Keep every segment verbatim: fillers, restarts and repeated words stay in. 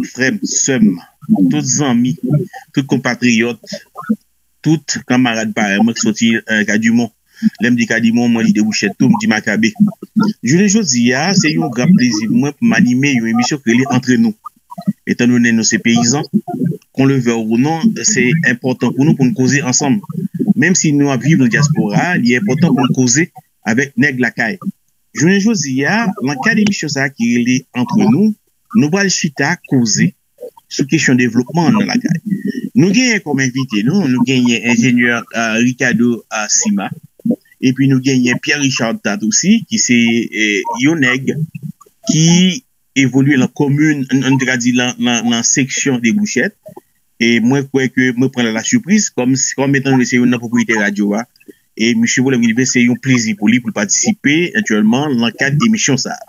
frè m, sè m, tout zanmi, tout konpatriyòt, tout kanmarad parèy mwen ki soti, eh, Kay Dumont. Lè m di Kay Dumont, mwen di Debouchèt tou, m di Makabe. Jounen jodi a, se yon gran plezi pou mwen pou m anime yon emisyon ki rele Antre Nou. Etan donnen nou se peyizan, qu'on le veuille ou non, se enpòtan pou nou pou n koze ansanm. Menm si nou ap viv nan dyaspora a, li enpòtan pou n koze avèk nèg lakay. Jounen jodi a, nan kad emisyon sa a ki rele Antre Nou, nou pral chita koze sou kesyon devlopman nan lakay. Nou genyen kòm envite nou, nou genyen enjenyè, ah, Ricardo, ah, Sima, epi nou genyen Pierre Richard Tat osi, ki se, eh, yon nèg ki evolye nan komin, n- n te ka di nan, nan, nan seksyon Debouchèt. E mwen kwè ke mwen pran l a la sipriz, kòm, kòm etan donne se youn nan pwopriyetè radyo a. E misye Pwoblèm Rive, se yon plezi pou li pou l patisipe aktyèlman nan kad emisyon sa a.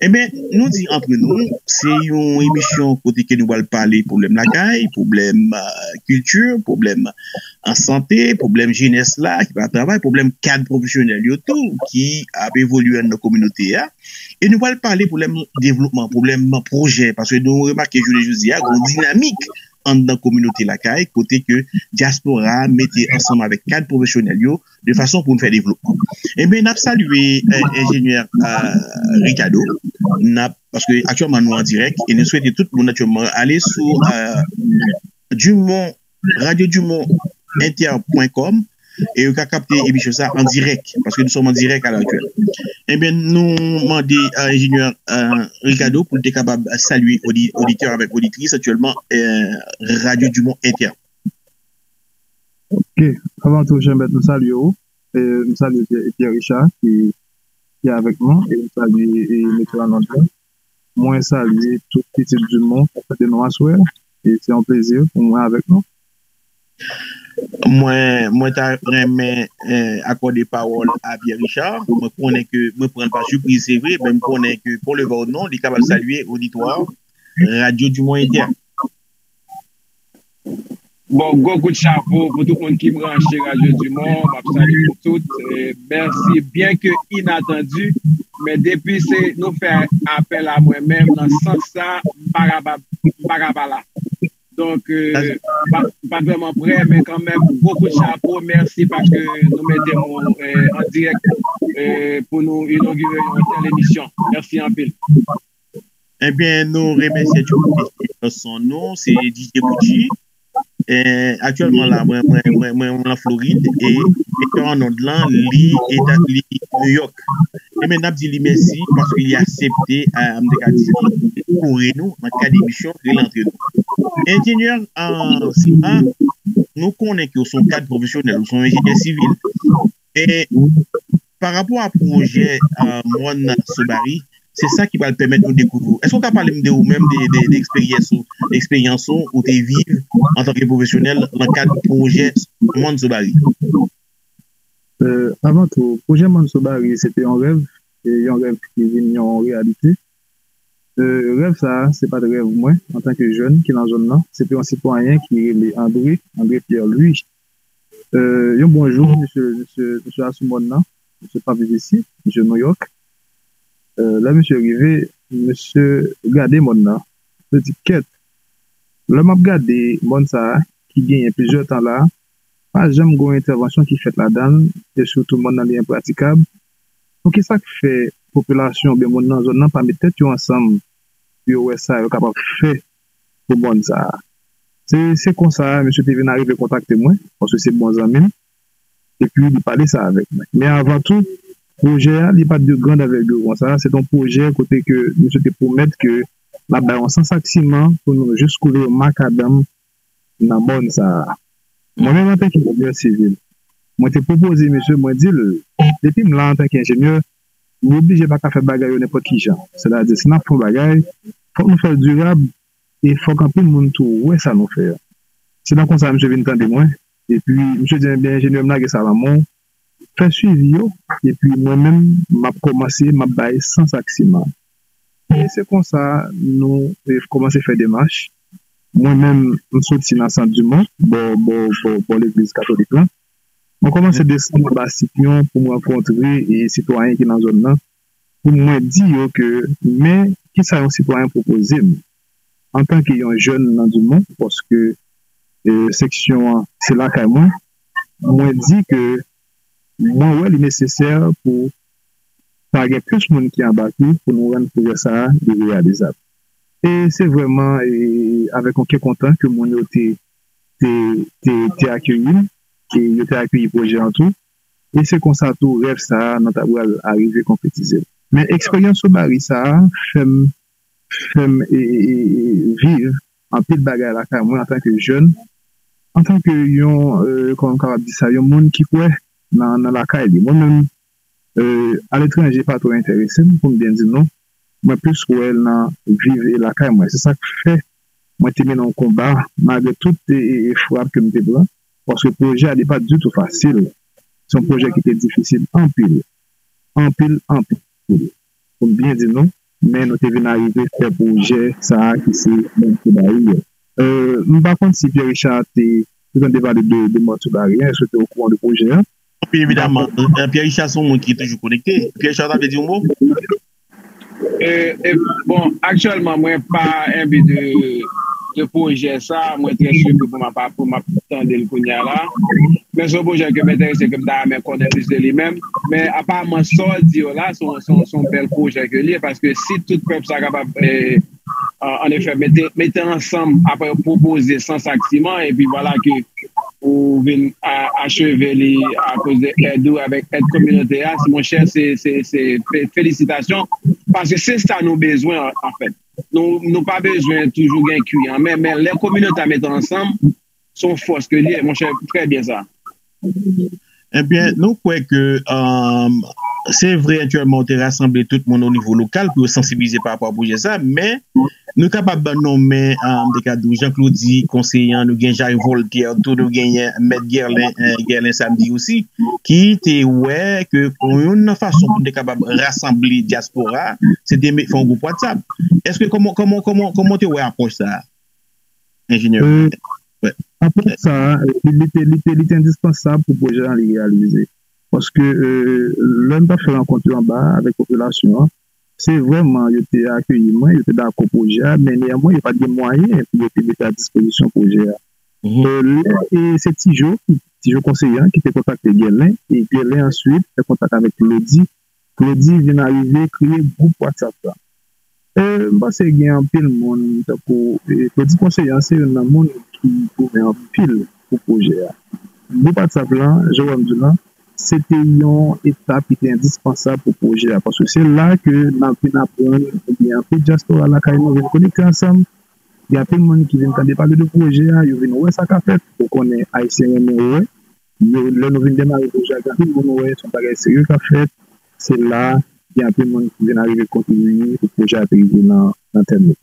Enben, nou di antre nou, se yon emisyon kote ke nou pral pale pwoblèm lakay, pwoblèm, ah, kilti, pwoblèm an sante, pwoblèm jenès la ki pa travay, pwoblèm kad pwofesyonèl yo tou ki ap evolye anndan kominote a. E nou pral pale pwoblèm devlopman, pwoblèm pwojè, paske nou remake jounen jodi a, gen yon dinamik anndan kominote lakay, kote ke dyaspora a mete ansanm avèk kad pwofesyonèl yo, de fason pou n fè devlopman. Enben, n ap salye, eh, enjenyè, eh, Ricardo, n ap, paske aktyèlman nou an dirèk, e nou swete tout moun aktyèlman ale sou, eh, Dumont, radio dumont inter pwen kòm, e yo ka kapte emisyon sa an dirèk, paske nou sòm an dirèk a lè aktyèl. Enben, nou mande a enjenyè, eh, Ricardo pou l te kapab salye odi- oditè avèk oditris aktyèlman, eh, Radio Dumont Inter. Ok, avan tou, Jean-Bert, m salye w. E m salye Pierre, Pierre Richard ki, ki avèk nou. E m salye e, metye an nòt la. Mwen salye tout pitit Dumont k ap tande nou aswè a. E se yon plezi pou mwen avèk nou. Mwen, mwen ta renmen, eh, akòde pawòl a Pierre Richard. Mwen konnen ke mwen pran l pa sipriz, se vre, men m konnen ke qu'on le veuille ou non, li kapab salye oditwa Radio Dumont Inter. Bon, gwo kout chapo pou tout moun ki branche Radio Dumont. M ap salye nou tout. Eh, mèsi, byen ke inatandi, men depi se nou fè apèl a mwen menm, nan sans sa, m pa ka pa, m pa ka pa la. Donk, eh, m pa, m pa vrèman prè, men kanmenm, gwo kout chapo, mèsi paske nou mete nou, eh, an dirèk, eh, pou nou inogire yon tèl emisyon. Mèsi anpil. Ebyen, nou remèsye tout mesye son nou, se D J Gucci. Eh, aktyèlman la, mwen, mwen, mwen, mwen, mwen an Florid e metè an nòd lan, li eta, li New York. Ebyen, n ap di li mèsi paske li aksepte, eh, m te ka di, kore nou nan kad emisyon Rele Antre Nou. Enjenyè, eh, Sima, nou konnen ke w se yon kad pwofesyonèl, w se yon enjenyè sivil. E pa rapò a pwojè, eh, Mòn Sobari, se sa ki pral pèmèt nou dekouvri w. Èske w ka pale m de ou menm, de, de, de eksperyans ou, eksperyans ou, ou te viv antanke pwofesyonèl nan kad pwojè Mòn Sobari? Eh, avan tou, pwojè Mòn Sobari, se te yon rèv, e yon rèv ki vin yon reyalite. Eh, rèv sa a, se pa t rèv mwen, antanke jèn ki nan zòn nan. Se te yon sitwayen ki rele André, André Pierre Louis. Eh, yon bon jou, misye, misye, misye asou mòn nan, misye p ap viv isit, misye New York. Eh, lè misye rive, misye gade mòn nan. Misye di, kèt, lè m ap gade mòn sa a, ki genyen plizyè tan la, pa janm gen yon entèvansyon ki fèt ladan l, e sitou mòn nan li enpratikab. Poukisa k fè popilasyon oubyen moun nan zòn nan pa met tèt yo ansanm pou yo wè sa yo kapab fè pou mòn sa a? Se, se konsa, misye te vin arive kontakte mwen, paske se bon zanmi m, epi li pale sa avèk mwen. Men avan tou, pwojè a, li pa t de grand anvègi konsa, se t yon pwojè kote ke misye te pwomèt ke l ap bay yon san sak siman pou nou jis koule yon makadanm nan mòn sa a. Mwen menm, antanke enjenyè sivil, mwen te pwopoze misye, mwen di l, depi m la antanke enjenyè, m oblije pa ka fè bagay yo nenpòt ki jan. Sètadi, si n ap fè yon bagay, fòk nou fè l dirab e fòk anpil moun tou wè sa nou fè a. Se nan konsa misye vin tande mwen, epi misye di m, ebyen, enjenyè, m lage sa lan men w, fè swivi yo, epi mwen menm, m ap kòmanse, m ap bay san sak siman. E se konsa nou, eh, kòmanse fè demach. Mwen menm, m soti nan Sant Dumont, bò, bò, bò, bò legliz katolik lan. Mwen kòmanse desann anba Sipyon pou m rankontre, eh, sitwayen ki nan zòn nan, pou mwen di yo ke, men kisa yon sitwayen pwopoze m. antanke yon jèn nan Dumont, paske e, seksyon an, se lakay mwen, mwen di ke mwen wè li nesesè pou ta gen plis moun ki anbake pou nou rann pwojè sa a li reyalizab. E se vrèman e, avèk yon kè kontan ke moun yo te, te, te, te akeyi m, e yo te akeyi pwojè an tou. E se konsa tou rèv sa a, nou ta pral arive konkretize l. Men eksperyans Sous Barrière sa a fè m fè m e, e, e, e, viv anpil bagay lakay mwen antanke jèn, antanke yon, e, kòman m kapab di sa, yon moun ki kwè nan, nan lakay li. Mwen menm, e, aletranje pa twò enterese m, pou m byen di nou. Mwen plis wè l nan viv e lakay mwen. Se sa k fè mwen te mennen yon konba, malgre tout e, e, e frap ke m te pran, paske pwojè a li pa t ditou fasil. Se yon pwojè ki te difisil anpil, anpil, anpil. Pou m byen di nou, men nou te vin arive fè pwojè sa a ki se Mòn Sou Bari a. E, m pa konn si Pierre Richard te, te tande pale de, de Mòn Sou Bari a, èske w te okouran de pwojè a? Byen evidaman, e, Pierre Richard se yon moun ki toujou konekte. Pierre Richard, ta vle di yon mo? E, e, bon, aktyèlman, mwen pa enbi de, de pwojè sa. Mwen trè sipriz pou m ap, pou m ap tande l kounye a la. Men se yon pwojè ke m enterese, ke m ta renmen konnen plis de li menm. Men aparamman, sa w di yo la, se yon, se yon, se yon bèl pwojè ke li ye, paske si tout pèp sa kapab, e, an, an efè, mete, mete ansanm, apre pwopoze sans ak siman, epi vwala ke ou vin a, acheve li akoz de èd ou avèk èd kominote a, monchè, se, se, se fe- felisitasyon, paske se sa nou bezwen an, anfèt. Nou, nou pa bezwen toujou gen kwi an men, men lè kominote a mete ansanm, se yon fòs ke li ye, monchè, trè byen sa. Ebyen, nou kwè ke um, se vre aktyèlman ou te rasanble tout moun o nivo lokal pou yo sansibilize pa rapò a pwojè sa, men nou kapab nonmen, um, m te ka di w, Jean Claudy, konseye an, nou gen Jay Voltaire tou, nou genyen Mèt Guerlin, eh, Guerlin Samedi osi, ki te wè ke youn nan fason pou nou te kapab rasanble dyaspora, se te met, fè yon gwoup WhatsApp. Èske kòman, kòman, kòman, kòman w te wè apwòch sa a, enjenyè? Apwòch sa a, li, li, te, li, te, li te endispansab pou pwojè an li reyalize. Paske e, lè m t ap fè rankont yo anba a avèk popilasyon an, se vrèman yo te akeyi mwen, yo te dakò pwojè a, men neyamwen yo pa t gen mwayen pou yo te mete a dispozisyon pwojè a. E, lè e, se Tijo, Tijo konseye an ki te kontakte Guerlin, e Guerlin answit fè kontak avèk Claudy, Claudy vin arive kreye gwoup WhatsApp la. E, m panse gen anpil moun, tankou e, Claudy konseye an se youn nan moun ki goumen anpil pou pwojè a. Gwoup WhatsApp lan, jan w wè m di w lan, se te yon etap ki te endispansab pou pwojè a, paske se la ke n ap vin aprann, ebyen, anpil dyaspora lakay nou vin konekte ansanm, gen anpil moun ki vin tande pale de pwojè a, yo vin wè sa k ap fèt, ou konnen Ayisyen renmen wè, yo, lè nou vin demare pwojè a, gen anpil moun wè, se yon bagay serye k ap fèt, se la, gen anpil moun ki vin arive kontribiye pou pwojè a te rive nan, nan tèt nou.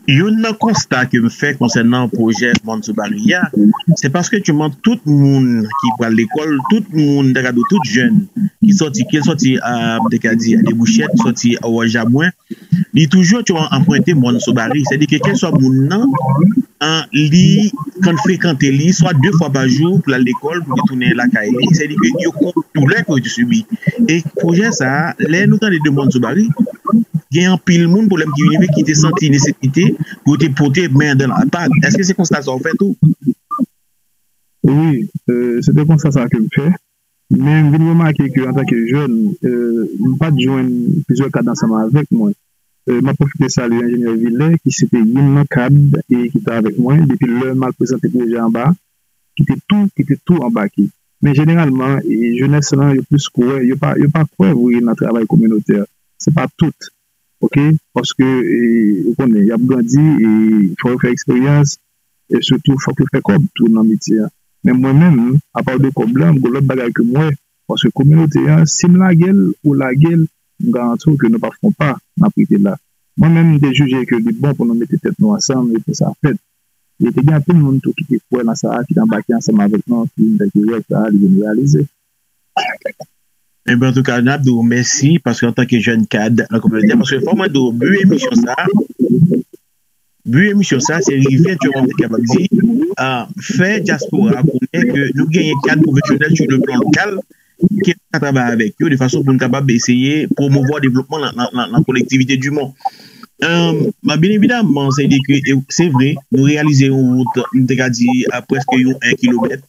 Youn nan konsta ke m fè konsènan pwojè Mòn Sou Bari a, se paske aktyèlman tout moun ki pral lekòl, tout moun, m ta ka di w tout jèn ki sòti, ke l sòti a, m ta ka di a Debouchèt, sòti a Wòjabwen, li toujou aktyèlman anprente Mòn Sou Bari. Sètadi ke kèlkeswa moun nan, an, li konn frekante li swa de fwa pa jou pou l al lekòl, pou li tounen lakay li. Sètadi ke yo konn doulè ke yo te sibi. E pwojè sa a, lè nou tande de Mòn Sou Bari, gen anpil moun, pwoblèm ki rive, ki te santi nesesite pou yo te pote men nan lapat. Èske se konsta sa w fè tou? Wi, e, se te konsta sa ke m fè. Men m vin remake ke antanke jèn, e, m pa t jwenn plizyè kad ansanm avèk mwen. E, m ap pwofite salye enjenyè Vilè, ki se te youn nan kad e ki te avèk mwen depi lè m al prezante pwojè anba a, ki te tou, ki te tou anbake. Men jeneralman, e, jenès lan, yo plis kwè, yo pa, yo pa kwè vre nan travay kominotè. Se pa tout, oke? Paske, e, ou konnen, y ap grandi, e fò yo fè eksperyans, e sitou fòk yo fè kòb tou nan metye a. Men mwen menm, apa de kòb la, m gen lòt bagay ke m wè, paske kominote a, si m lage l, ou lage l, m garanti w ke nou p ap fè yon pa, n ap rete la. Mwen menm, m te jije ke li bon pou nou mete tèt nou ansanm e pou sa fèt. E te gen anpil moun tou ki te kwè nan sa a, ki te anbake ansanm avèk nou, ki vin fè ke rèv sa a, li vin reyalize. Ebyen, antouka, n ap di w mèsi, paske antanke jèn kad nan kominote a, paske fò mwen di w, bi emisyon sa a, bi emisyon sa a, se rive, tu vois, m te kapab di, a, fè dyaspora a konnen ke nou genyen kad pwofesyonèl sou le plan lokal, ke nou ka travay avèk yo, de fason pou nou kapab eseye pwomouvwa devlopman nan, nan, nan, nan kolektivite Dumont. Byen evidaman, se de ke se vre, nou reyalize yon wout, m te ka di, a prèske yon en kilomèt.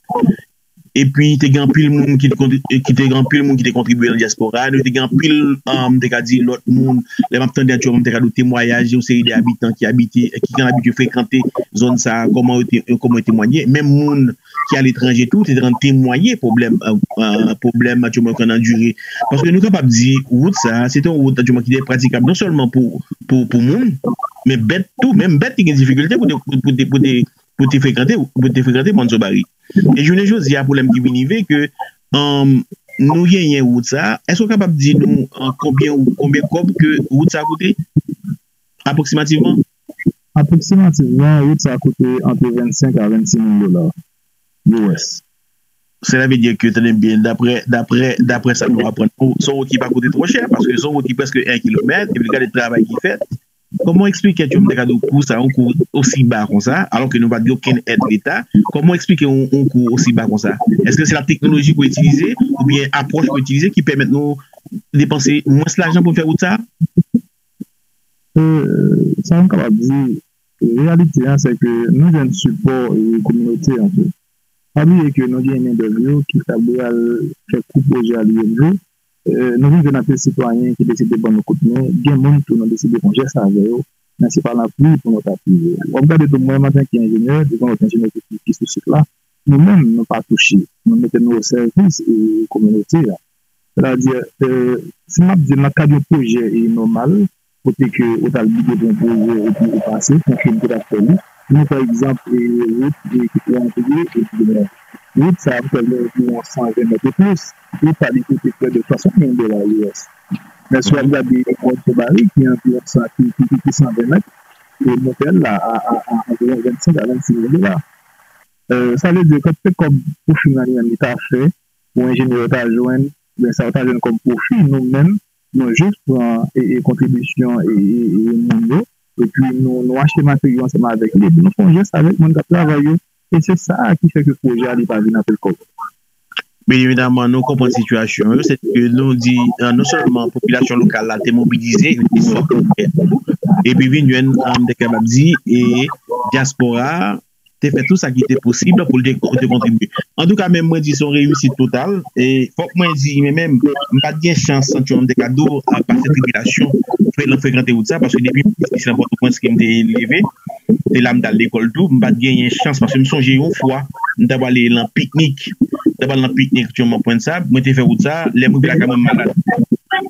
Epi te gen anpil moun ki te, ki te gen anpil moun ki te kontribye nan dyaspora. Nou te gen anpil, um, te ka di lòt moun. Lè m ap tande aktyèlman, m te ka di w temwayaj yon seri de abitan ki abite, ki konn abitye frekante zòn sa a, kòman yo te, kòman yo temwaye. Menm moun ki aletranje tou, te konn temwaye pwoblèm, uh, uh, pwoblèm aktyèlman yo konn andire. Paske nou kapab di, wout sa a, se te yon wout aktyèlman ki te pratikab non sèlman pou, pou, pou moun, men bèt tou, menm bèt te gen difikilte pou te, pou te, pou te, pou te frekante, pou te frekante Mòn Sobari. E jounen jodi a, pwoblèm ki vin rive ke, um, nou genyen wout sa a, èske w kapab di nou, uh, konbyen, konbyen kòb ke wout sa a koute? Apwoksimativman? Apwoksimativman, wout sa a koute ant vennsenk a vennsis mil dola U S. Sela vle di ke, tande byen, daprè daprè daprè sa nou aprann, se yon wout ki pa koute twò chè, paske se yon wout ki prèske en kilomèt, epi gade travay ki fèt. Kòman w eksplike, Tchonm, de gade yon kou sa, yon kou osi ba konsa, alò ke nou pa t gen okenn èd Leta? Kòman w eksplike yon, yon kou osi ba konsa? Èske se la teknoloji pou itilize, oubyen apwòch pou itilize ki pèmèt nou depanse mwens lajan pou n fè wout sa? Sa m kapab di, reyalite an, se ke nou jwenn sipò e kominote an tou. Pa bliye ke nou gen mendèv yo ki ta dwe al fè kou pwojè a li menm tou. Nou vin jwenn anpil sitwayen ki deside ban nou kout men. Gen moun tou nou deside fè yon jès avè yo, men se pa nan pri pou nou ta prive. W ap gade tou, mwen, antanke enjenyè, devan lòt enjenyè ki sou sit la, nou menm, nou pa touche. Nou mete nou o sèvis e kominote a. Sètadi, si m ap di nan kad yon pwojè e nòmal, kote ke ou t al bide pou yon pwojè epi ou pase, konfime ke w t ap fè li. Nou pran egzanp wout ki pou antre epi demen. Wout sa ap fè li anviwon san ven mèt e plis. Wout sa li koute prè de swasannmenm dola U S. Men si w ap gade Mòn Sobari ki anviwon san, ki, ki, ki san ven mèt, e montè l la a, a, a anviwon vennsenk a vennsis mil dola. Sa vle di, kantite kòb pwofi nan li menm li ta fè, pou enjenyè yo ta jwenn, oubyen sa yo ta jwenn kòm pwofi, nou menm, nou jis pran e, e kontribisyon e, e, e moun yo, epi nou, nou achte materyo ansanm avèk li, epi nou fè yon jès avèk moun k ap travay yo. E se sa a ki fè ke pwojè a li pa vin anpil kòb. Byen evidaman, nou konprann sitiyasyon yo, se ke nou di, non sèlman popilasyon lokal la te mobilize, yo te sòt pou fè tou, epi vin jwenn, m te kapab di, e dyaspora a te fè tou sa ki te posib pou l te, te kontribye. Antouka, menm mwen di se yon reyisit total. E fòk mwen di, men menm, m pa t gen chans, santi m te ka di w, pase tribilasyon, fre-, nan frekante wout sa, paske depi m piti se nan Pòtoprens ke m te leve, se la m t al lekòl tou, m pa t genyen chans, paske m sonje yon fwa, m t ap ale nan piknik, m t ap al nan piknik, Tchonm, Pwent Sab, mwen te fè wout sa, lè m rive lakay mwen, m malad.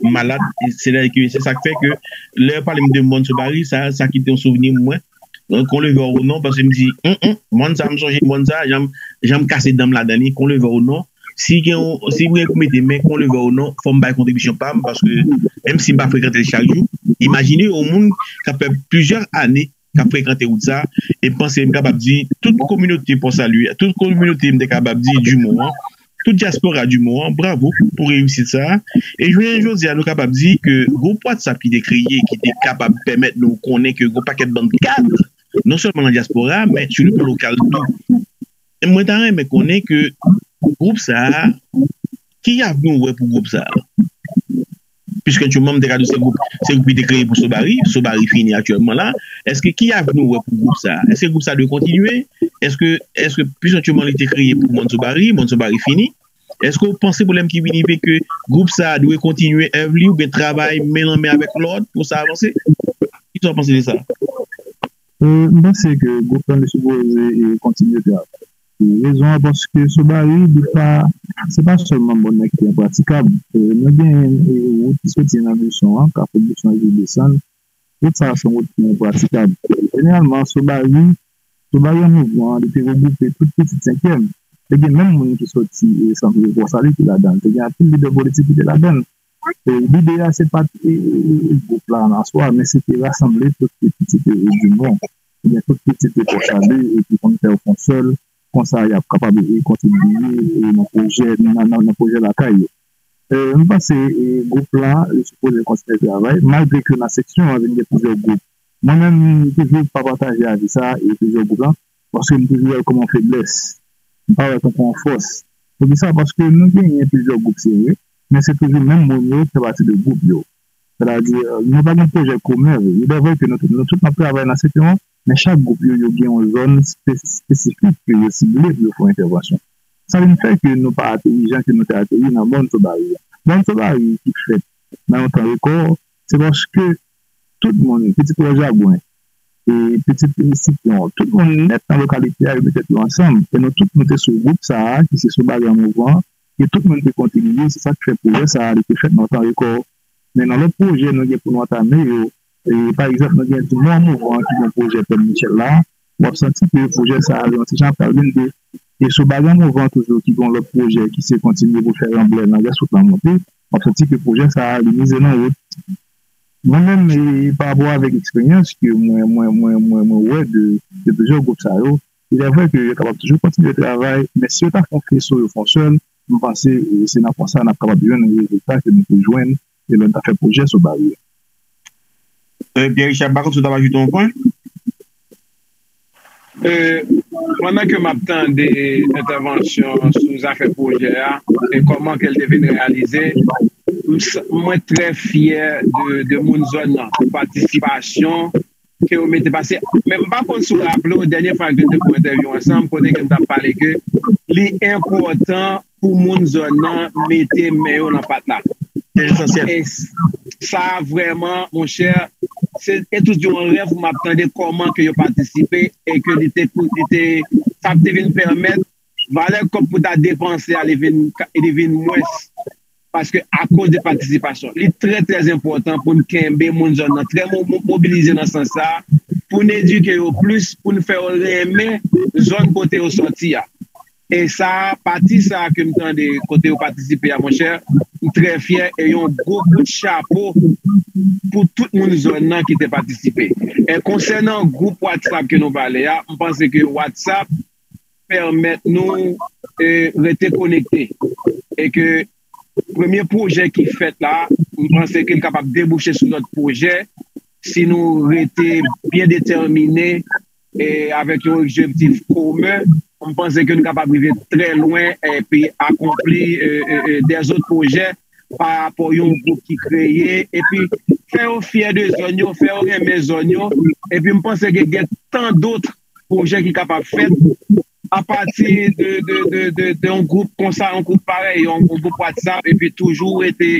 M malad, e se la ke, se sa k fè ke, lè yo pale m de Mòn Sobari, sa, sa kite yon souvni mwen, kon le vè ou non, paske m di, hum, hum, mòn sa, m sonje mòn sa, jan m, jan m kase dan m ladan li, kon le vè ou non, si gen yon, si mwen pou mete men, kon le vè ou non, fò m bay kontribisyon pa m, paske menm si m pa frekante l chak jou, imajine yon moun k ap fè plizyè ane k ap frekante wout sa, e m panse m kapab di, tout kominote Pòsalye, tout kominote, m te kapab di, Dimon an, tout dyaspora Dimon an, bravo pou reyisit sa a. E jounen jodi a, nou kapab di ke gwoup WhatsApp ki te kreye, ki te kapab pèmèt nou konnen ke gen yon pakèt bann kad, non sèlman nan dyaspora, men sou le plan lokal tou. E mwen ta renmen konnen ke gwoup sa a, ki avni w wè pou gwoup sa a? Piske Tchouman, m te ka di w se gwoup, se gwoup ki te kreye pou Sobari, Sobari fini aktyèlman la. Èske ki avni w wè pou gwoup sa a? Èske gwoup sa a dwe kontinye? Èske, èske piske Tchouman li te kreye pou Mòn Sobari, Mòn Sobari fini? Èske w panse pwoblèm ki vin rive ke gwoup sa a dwe kontinye èv li oubyen travay men nan men avèk lòt pou sa avanse? Kisa w panse de sa? M panse ke gwoup lan li sipoze kontinye travay. Rezon an paske Sobari li pa, se pa sèlman mòn nan ki te enpratikab. Nou genyen wout ki soti nan Bison an, Kafou Bison epi desann. Wout sa a se yon wout ki enpratikab. Jeneralman, Sobari, Sobari an mouvman an, li te regwoupe tout pitit senkyèm. Te gen menm moun ki soti Santvil Pòsalye ki ladan l. Te gen anpil lidè politik ki te ladan l. Lide a se pa t gwoup la an swa, men se te rasanble tout pitit Dimon, oubyen tout pitit Pòsalye ki konn fè yon sèl, konsa y ap kapab kontribye nan pwojè, nan, nan, nan pwojè lakay yo. M panse gwoup la li sipoze kontinye travay, malgre ke nan seksyon an vin gen plizyè gwoup. Mwen menm, m toujou pa pataje avi sa e plizyè gwoup la, paske m toujou wè l kòm yon feblès. M pa wè l tankou yon fòs. Poukisa? Paske nou genyen plizyè gwoup, se vre, men se toujou menm moun yo ki fè pati de gwoup yo. Sètadi, nou pa gen pwojè komen vre. Li vre ke nou, nou tout n ap travay nan sektè an, men chak gwoup yo, yo gen yon zòn espe- espesifik ke yo sible pou yo fè yon entèvansyon. Sa vin fè ke nou pa ateri jan ke nou te ateri nan Born Sauvary a. Born Sauvary ki fèt nan yon tan rekò, se paske tout moun, Pitit Wè Jabwen, e Pitit Sitwon, tout moun nèt nan lokalite a, yo met tèt yo ansanm. E nou tout, nou te sou gwoup sa a, ki se Sauvary an Mouvman, e tout moun te kontribiye, se sa k fè pwojè sa a, li te fèt nan yon tan rekò. Men nan lòt pwojè nou gen pou nou antame yo, e, pa egzanp, nou gen Dimon an Mouvman ki gen pwojè Pè Michel la, w ap santi ke pwojè sa a, yon ti jan ap pral vin de. E Sauvary an Mouvman toujou ki gen lòt pwojè ki se kontinye pou fè ranblè nan rès wout lan monte, w ap santi ke pwojè sa a, li mize nan wout. Mwen menm, e, pa rapò avèk eksperyans ke mwen, mwen, mwen, mwen, mwen wè de, de plizyè gwoup sa yo, li vre ke yo kapab toujou kontinye travay, men si yo ta fè yon feso, yo fè yon sèl, m panse, e, se nan fòm sa a n ap kapab jwenn rezilta ke nou te jwenn e lè n ta fè pwojè Sauvary a. Pierre Richard, m pa konn si w t ap ajoute yon pwen? Pandan ke m ap tande entèvansyon sou zafè pwojè a e kòman ke l te vin reyalize, mwen trè fyè de, de moun zòn nan pou patisipasyon ke yo mete pase. Men m pa konn si w raple w, dènye fwa ke n te fè yon entèvyou ansanm, kote ke n t ap pale ke li enpòtan pou moun zòn nan mete men yo nan pat la. E sa vrèman, monchè, se te toujou yon rèv pou m ap tande kòman ke yo patisipe e ke li te, li te, sa te vin pèmèt valè kòb pou ta depanse a, li vin, li vin mwens. Paske akoz de patisipasyon. Li trè, trè enpòtan pou n kenbe moun zòn nan trè mobilize nan sans sa a, pou n edike yo plis, pou n fè yo renmen zòn kote yo sòti a. E sa, pati sa ke m tande kote yo patisipe a, monchè, m trè fyè e yon gwo kout chapo pou tout moun zòn nan ki te patisipe. E konsènan gwoup WhatsApp ke nou pale a, m panse ke WhatsApp pèmèt nou e, rete konekte. E ke premye pwojè ki fèt la, m panse ke l kapab debouche sou lòt pwojè si nou rete byen detèmine e avèk yon objektif komen. M panse ke nou kapab rive trè lwen epi akonpli e, e, e, dèzòt pwojè pa rapò yon gwoup ki kreye epi fè yo fyè de zòn yo, fè yo renmen zòn yo. Epi m panse ke gen tan dòt pwojè ki kapab fèt apati de, de, de, de, de yon gwoup konsa, yon gwoup parèy, yon, yon gwoup WhatsApp, epi toujou rete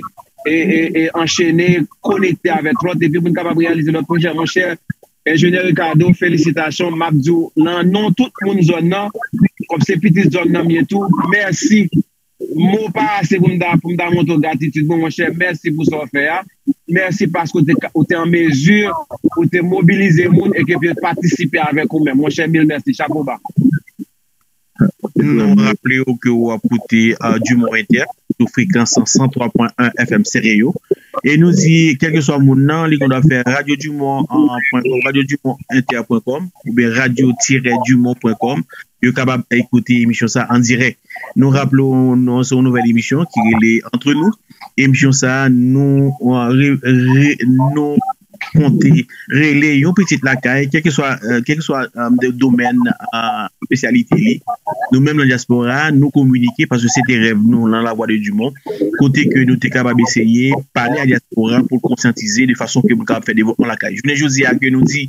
e, e, e anchene, konekte avèk lòt, epi pou n kapab reyalize lòt pwojè. Monchè, Enjenyè Ricardo, felisitasyon. M ap di w, nan non tout moun zòn nan, kòm se pitit zòn nan m ye tou, mèsi. Mo pa ase pou m ta, pou m ta montre w gratitid mwen, monchè. Mèsi pou sa w fè a. Mèsi paske w te, ou te an mezi, ou te mobilize moun e ke yo patisipe avèk ou menm. Monchè, mil mèsi. Chapo ba. Nou raple w ke w ap koute Dumont Inter sou frekans san twa pwen en F M Stereo. E nou di, kèlkeswa moun nan, li konn ap fè radio dumont pwen com, radio dumont inter pwen com, oubyen radio tiret dumont pwen com, yo kapab ekoute emisyon sa an dirèk. Nou raple w, nou se yon nouvèl emisyon ki rele Entre nous. Emisyon sa, nou, nou konte rele yon pitit lakay, kèlkeswa, kèlkeswa domèn espesyalite li. Nou menm nan dyaspora, nou kominike paske se te rèv nou nan Lavwadedimon, kote ke nou te kapab eseye pale a dyaspora pou l konsyantize de fason ke moun kapab fè devlopman lakay. Jounen jodi a ke nou di,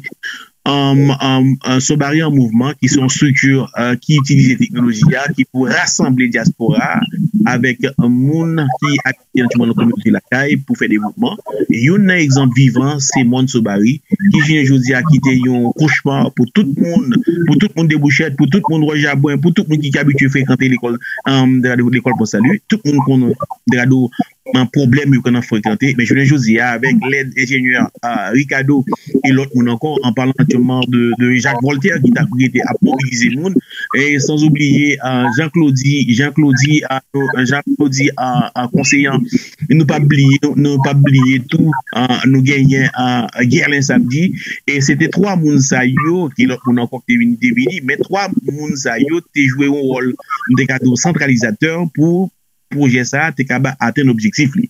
Sauvary an Mouvman, ki se yon estrikti ki itilize teknoloji a, ki pou rasanble dyaspora a avèk moun ki abite nan ti mòn kominote lakay pou fè devlopman. Youn nan egzanp vivan, se mòn Sauvary, ki jounen jodi a kite yon kochma pou tout moun, pou tout moun Debouchèt, pou tout moun Wè Jabwen, pou tout moun ki abitye frekante lekòl, lekòl Bon Salut, tout moun konn pwoblèm yo konn frekante. Men jounen jodi a, avèk lèd enjenyè Ricardo e lòt moun ankò, an palan aktyèlman de, de Jacques Voltaire ki t ap rete ap mobilize moun, e san oubliye Jean Claudy, Jean Claudy, Jean Claudy konseyan. Nou p ap bliye, nou p ap bliye tou, nou genyen Guerlin Samedi, e se te twa moun sa yo, ki lòt moun ankò ki te vini, te vini, men twa moun sa yo te jwe yon wòl, m te ka di w, santralizatè pou pwojè sa a te kab atenn objektif li.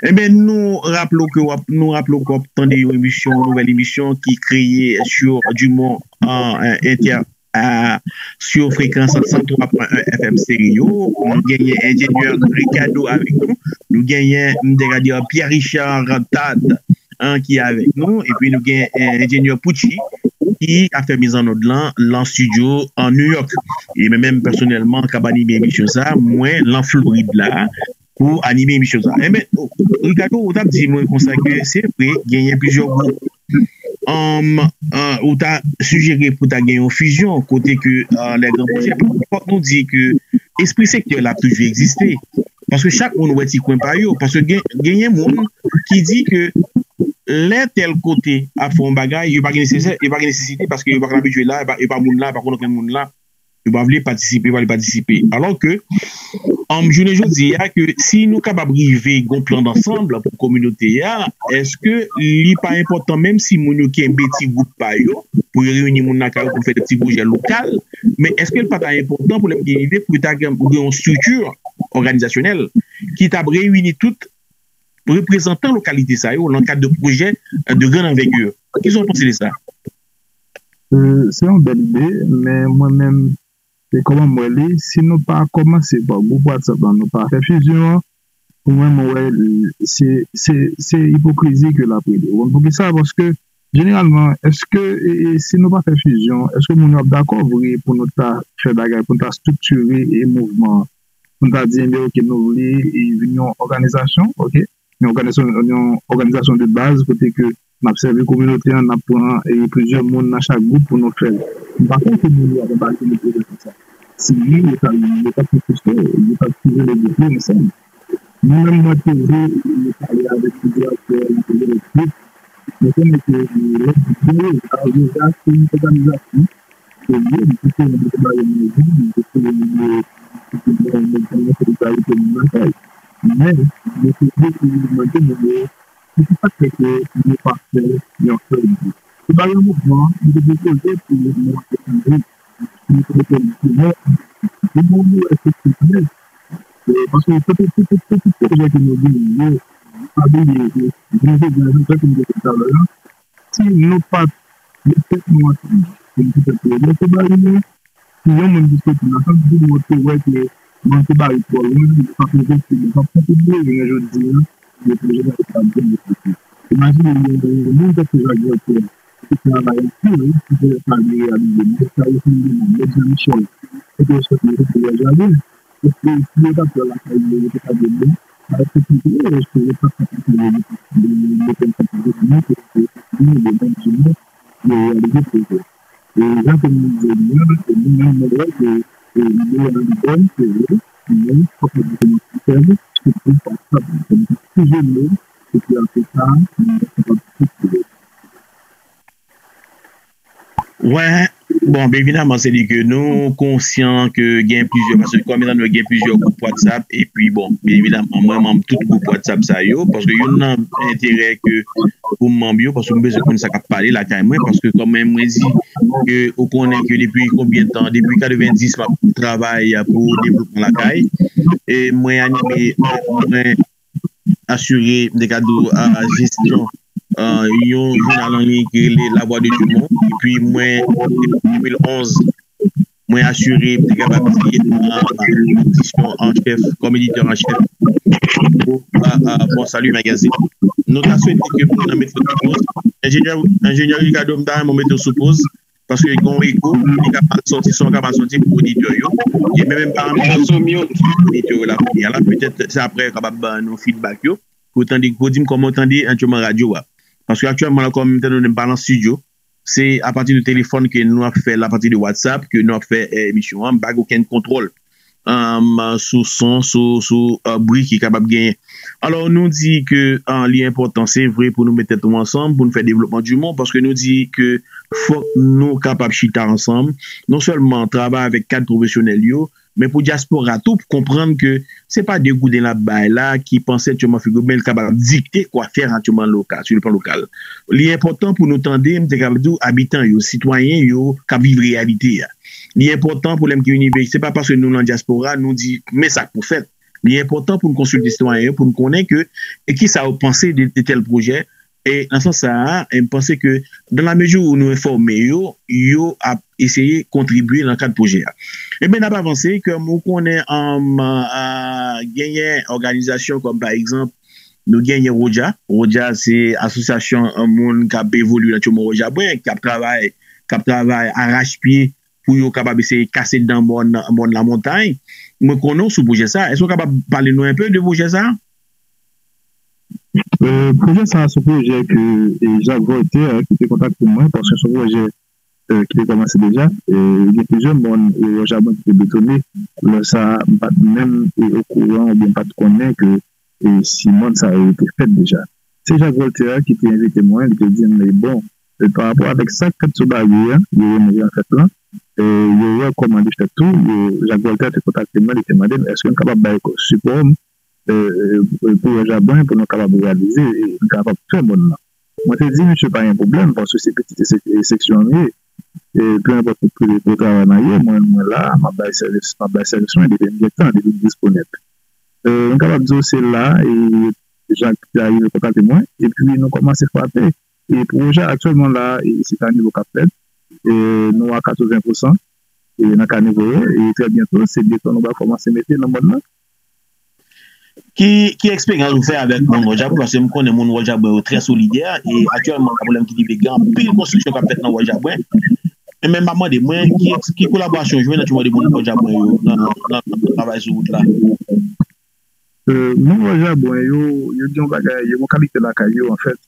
Enben, nou raple w ke w ap, nou raple w ke w ap tande yon emisyon, yon nouvèl emisyon ki kreye sou Dumont Inter a, sou frekans san twa pwen en F M Stereo. Nou genyen enjenyè Ricardo avèk nou. Nou genyen, m te ka di, Pierre Richard Tad, an, ki avèk nou. Epi nou gen, eh, enjenyè Pucci ki ap fè mizannòd lan lan estidyo an New York. E mwen menm pèsonèlman k ap anime emisyon sa, mwen lan Florid la, pou anime emisyon sa. Enben, Ricardo, ou t ap di mwen konsa ke se vre, genyen plizyè gwoup. Um, uh, ou ta sijere pou ta gen yon fizyon kote ke, uh, lè gran pwojè, fòk nou di ke espri sektè la ap toujou egziste. Paske chak moun wè ti kwen pa yo. Paske gen, genyen moun ki di ke lè tèl kote ap fè yon bagay, yo pa gen nesesè, yo pa gen nesesite paske yo pa konn abitye la, yo pa, yo pa moun la, yo pa konn okenn moun la. Yo pa vle patisipe, yo pa vle patisipe. Alò ke, um, jounen jodi a, ke si nou kapab rive gon plan d'ensemble pou kominote a, èske li pa enpòtan, menm si moun yo kenbe ti gwoup pa yo, pou yo reyini moun lakay yo, pou fè de ti pwojè lokal, men èske l pa ta enpòtan pou lè m te rive, pou yo ta gen, gen yon estrikti òganizasyonèl ki ta reyini tout reprezantan lokalite sa yo nan kad de pwojè, eh, de grande envergure. Kisa w panse de sa? Euh, se yon bèl ide, men mwen menm, e kòman m wè li, si nou pa kòmanse pa gwoup WhatsApp lan, nou pa fè fizyon an, pou mwen, mwen wè li, se, se, se ipokrizi ke l ap rele. Ou konn poukisa? Paske, jeneralman, èske, e, e, si nou pa fè fizyon, èske moun yo ap dakò vre pou nou ta fè bagay, pou nou ta estriktire e mouvman an? Pou nou ta di, enben, oke, nou vle e vin yon òganizasyon, oke? Yon òganizasyon, yon òganizasyon de baz kote ke n ap sèvi kominote an, n ap pran e plizyè moun nan chak gwoup pou nou fè l. M pa kwè ke moun yo ap anbake nan pwojè konsa. Si wi, yo ta, yo t ap fè fouso, yo t ap fizye le gwoup yo ansanm. Mwen menm, mwen toujou pale avèk plizyè aktè nan pwojè gwoup. Mwen konnen ke lè gwoup yo la, yo ja se yon òganizasyon serye, m te fè yon deba yo nan vi, m te fè yon deba yo nan solidarite moun lakay. Men, mwen toujou mande moun yo, poukisa k fè ke nou pa fè yon sèl gwoup? Se pa yon mouvman, m te pwopoze pou nou antre nan gwoup, pou nou fè politik, men, pou nou wè efektivman, paske se tout, se tout, se tout pwojè ke nou genyen yo, pa bliye ke, jan Jovenel, jan Jovenel te di talè a, si nou pa t met tèt nou ansanm pou nou te fè pwojè, se ba li menm. Si yon moun ki soti nan sant vil mwen te wè ke manke bari twò lwen, li p ap envesti, li p ap kontribye, jounen jodi a, yo pwojè sa yo p ap janm egziste. Imajine yon, yon moun tankou Jacques Jean-Pierre ki travay anpil pou pwojè sa yo reyalize. Nèg sa yo se yon nèg Jean Michel, kote yo soti, yo soti Lè Jaden. Èske si yo ta fè lakay yo, yo te ka gen bon? Ba yo kontinye, èske yo pa ka kontinye mete ansanm avèk nou pou yo kontinye de menm jounen yo reyalize pwojè? E jan ke nou di a, e nou menm nou wè ke e lide a li bèl, se vre, men fòk nou di ke nou sèvi sou gwo WhatsApp la. Kòm se sijè nou, epi apre sa, nou kapab sèvi. Wè, bon, byen evidaman, se di ke nou konsyan ke gen plizyè, paske kòm nou gen plizyè gwoup WhatsApp, epi bon, byen evidaman, mwen manm tout gwoup WhatsApp sa yo, paske youn nan enterè ke pou m manm yo, paske m bezwen konn sa k ap pale lakay mwen, paske kòm mwen di ke ou konnen ke depi konbyen tan, depi katrevenndis m ap travay pou devlopman lakay, e mwen anime, mwen asire, m te ka di w, a, jesyon, a, yon jounal an liy ki rele La Voix de Dumont. Epi mwen, depi de mil onz, mwen asire, m te kapab di, a, edisyon an chèf, kòm editè an chèf pou, a, a, Bon Salut Magazine. Nou ta swete ke pou nou mete sou poz. Enjenyè, enjenyè Ricardo, m ta renmen w mete w sou poz. Paske gen yon eko, li ka mal sòti, son ka mal sòti pou oditè yo. E menm, menm pa anvi sòti pou oditè yo la kounye a la, petèt se apre yo kapab ban nou feedback yo, pou tande, pou di m kòman w tande aktyèlman radyo a. Paske aktyèlman la, kòm m te di w, m pa nan estidyo, se apati de telefòn ke nou ap fè l, apati de WhatsApp ke nou ap fè, eh, emisyon an, m pa gen okenn kontwòl, um, sou son, sou, sou, uh, bri ki kapab genyen. Alò, nou di ke, uh, li enpòtan, se vre, pou nou met tèt nou ansanm, pou nou fè devlopman Dumont, paske nou di ke fòk nou kapab chita ansanm, non sèlman travay avèk kad pwofesyonèl yo, men pou dyaspora tou, pou konprann ke se pa de gouden l ap bay la ki panse aktyèlman figi l, men l kapab dikte kwa fè aktyèlman lokal, sou le plan lokal. Li enpòtan pou nou tande, m te kapab di w, abitan yo, sitwayen yo, k ap viv reyalite a. Li enpòtan pou lè m ki vini veye, se pa paske nou nan dyaspora, nou di, men sa k pou fèt. Li enpòtan pou n konsilte sitwayen yo, pou n konnen ke, e kisa yo panse de, de tèl pwojè. E nan sans sa a, e m panse ke, dans la mesure où nou enfòme yo, yo ap eseye kontribye nan kad pwojè a. Ebyen, n ap avanse, kòm ou konnen, um, uh, genyen òganizasyon kòm pa egzanp, nou genyen Roja. Roja se asosyasyon, uh, moun k ap evolye nan tchouman Roja Bwen, k ap travay, k ap travay arachpye pou yo kapab eseye kase dan mòn, mòn Lamontay. Mwen konnen w sou pwojè sa. Èske w kapab pale nou enpe de pwojè sa? Euh, pwojè sa a se yon pwojè ke e, Jacques Voltaire ki te kontakte mwen, paske se yon pwojè euh, ki te kòmanse deja. E, gen plizyè mòn e, Roja Bwen ki te betone. Lè sa a, m pa t menm e, okouran oubyen m pa t konnen ke e, si mòn sa yo te fèt deja. Se Jacques Voltaire ki te envite mwen, li te di m, e bon, e, pa rapò avèk sa k fèt sou Bari a, yo renmen jan l fèt lan, e, yo wè kòman li fèt tou, yo, Jacques Voltaire te kontakte mwen, li te mande m, èske m kapab bay sipò m e, e, pou Roja Bwen, pou nou kapab reyalize, e, nou kapab fè mòn nan. Mwen te di misye pa gen pwoblèm, paske se pitit e, e seksyon an m ye. E, pe enpòt ki kote travay m al ye, mwen, mwen la, m ap bay sèvis, m ap bay sèvis mwen depi m gen tan, depi m disponib. E, m kapab di w se la, e, Jacques te arive kontakte mwen, epi nou kòmanse frape. E pwojè aktyèlman la, e, se kanivo k ap fèt. E, nou a katreven pousan e, nan kanivo yo, e trè byento, se beton nou pral kòmanse mete nan mòn nan. Ki, ki eksperyans ou fè avèk moun Wòl Jabwen? Paske m konnen moun Wòl Jabwen yo trè solidè, e aktyèlman, gen pwoblèm ki rive, gen anpil konstriksyon k ap fèt nan Wòl Jabwen. E men, m ap mande, mwen, ki, ki kolaborasyon w jwenn nan timoun de moun Wòl Jabwen yo nan, nan, nan travay sou wout la? Euh, moun Wòl Jabwen yo, yo gen yon bagay, yo gen yon kalite lakay yo, anfèt.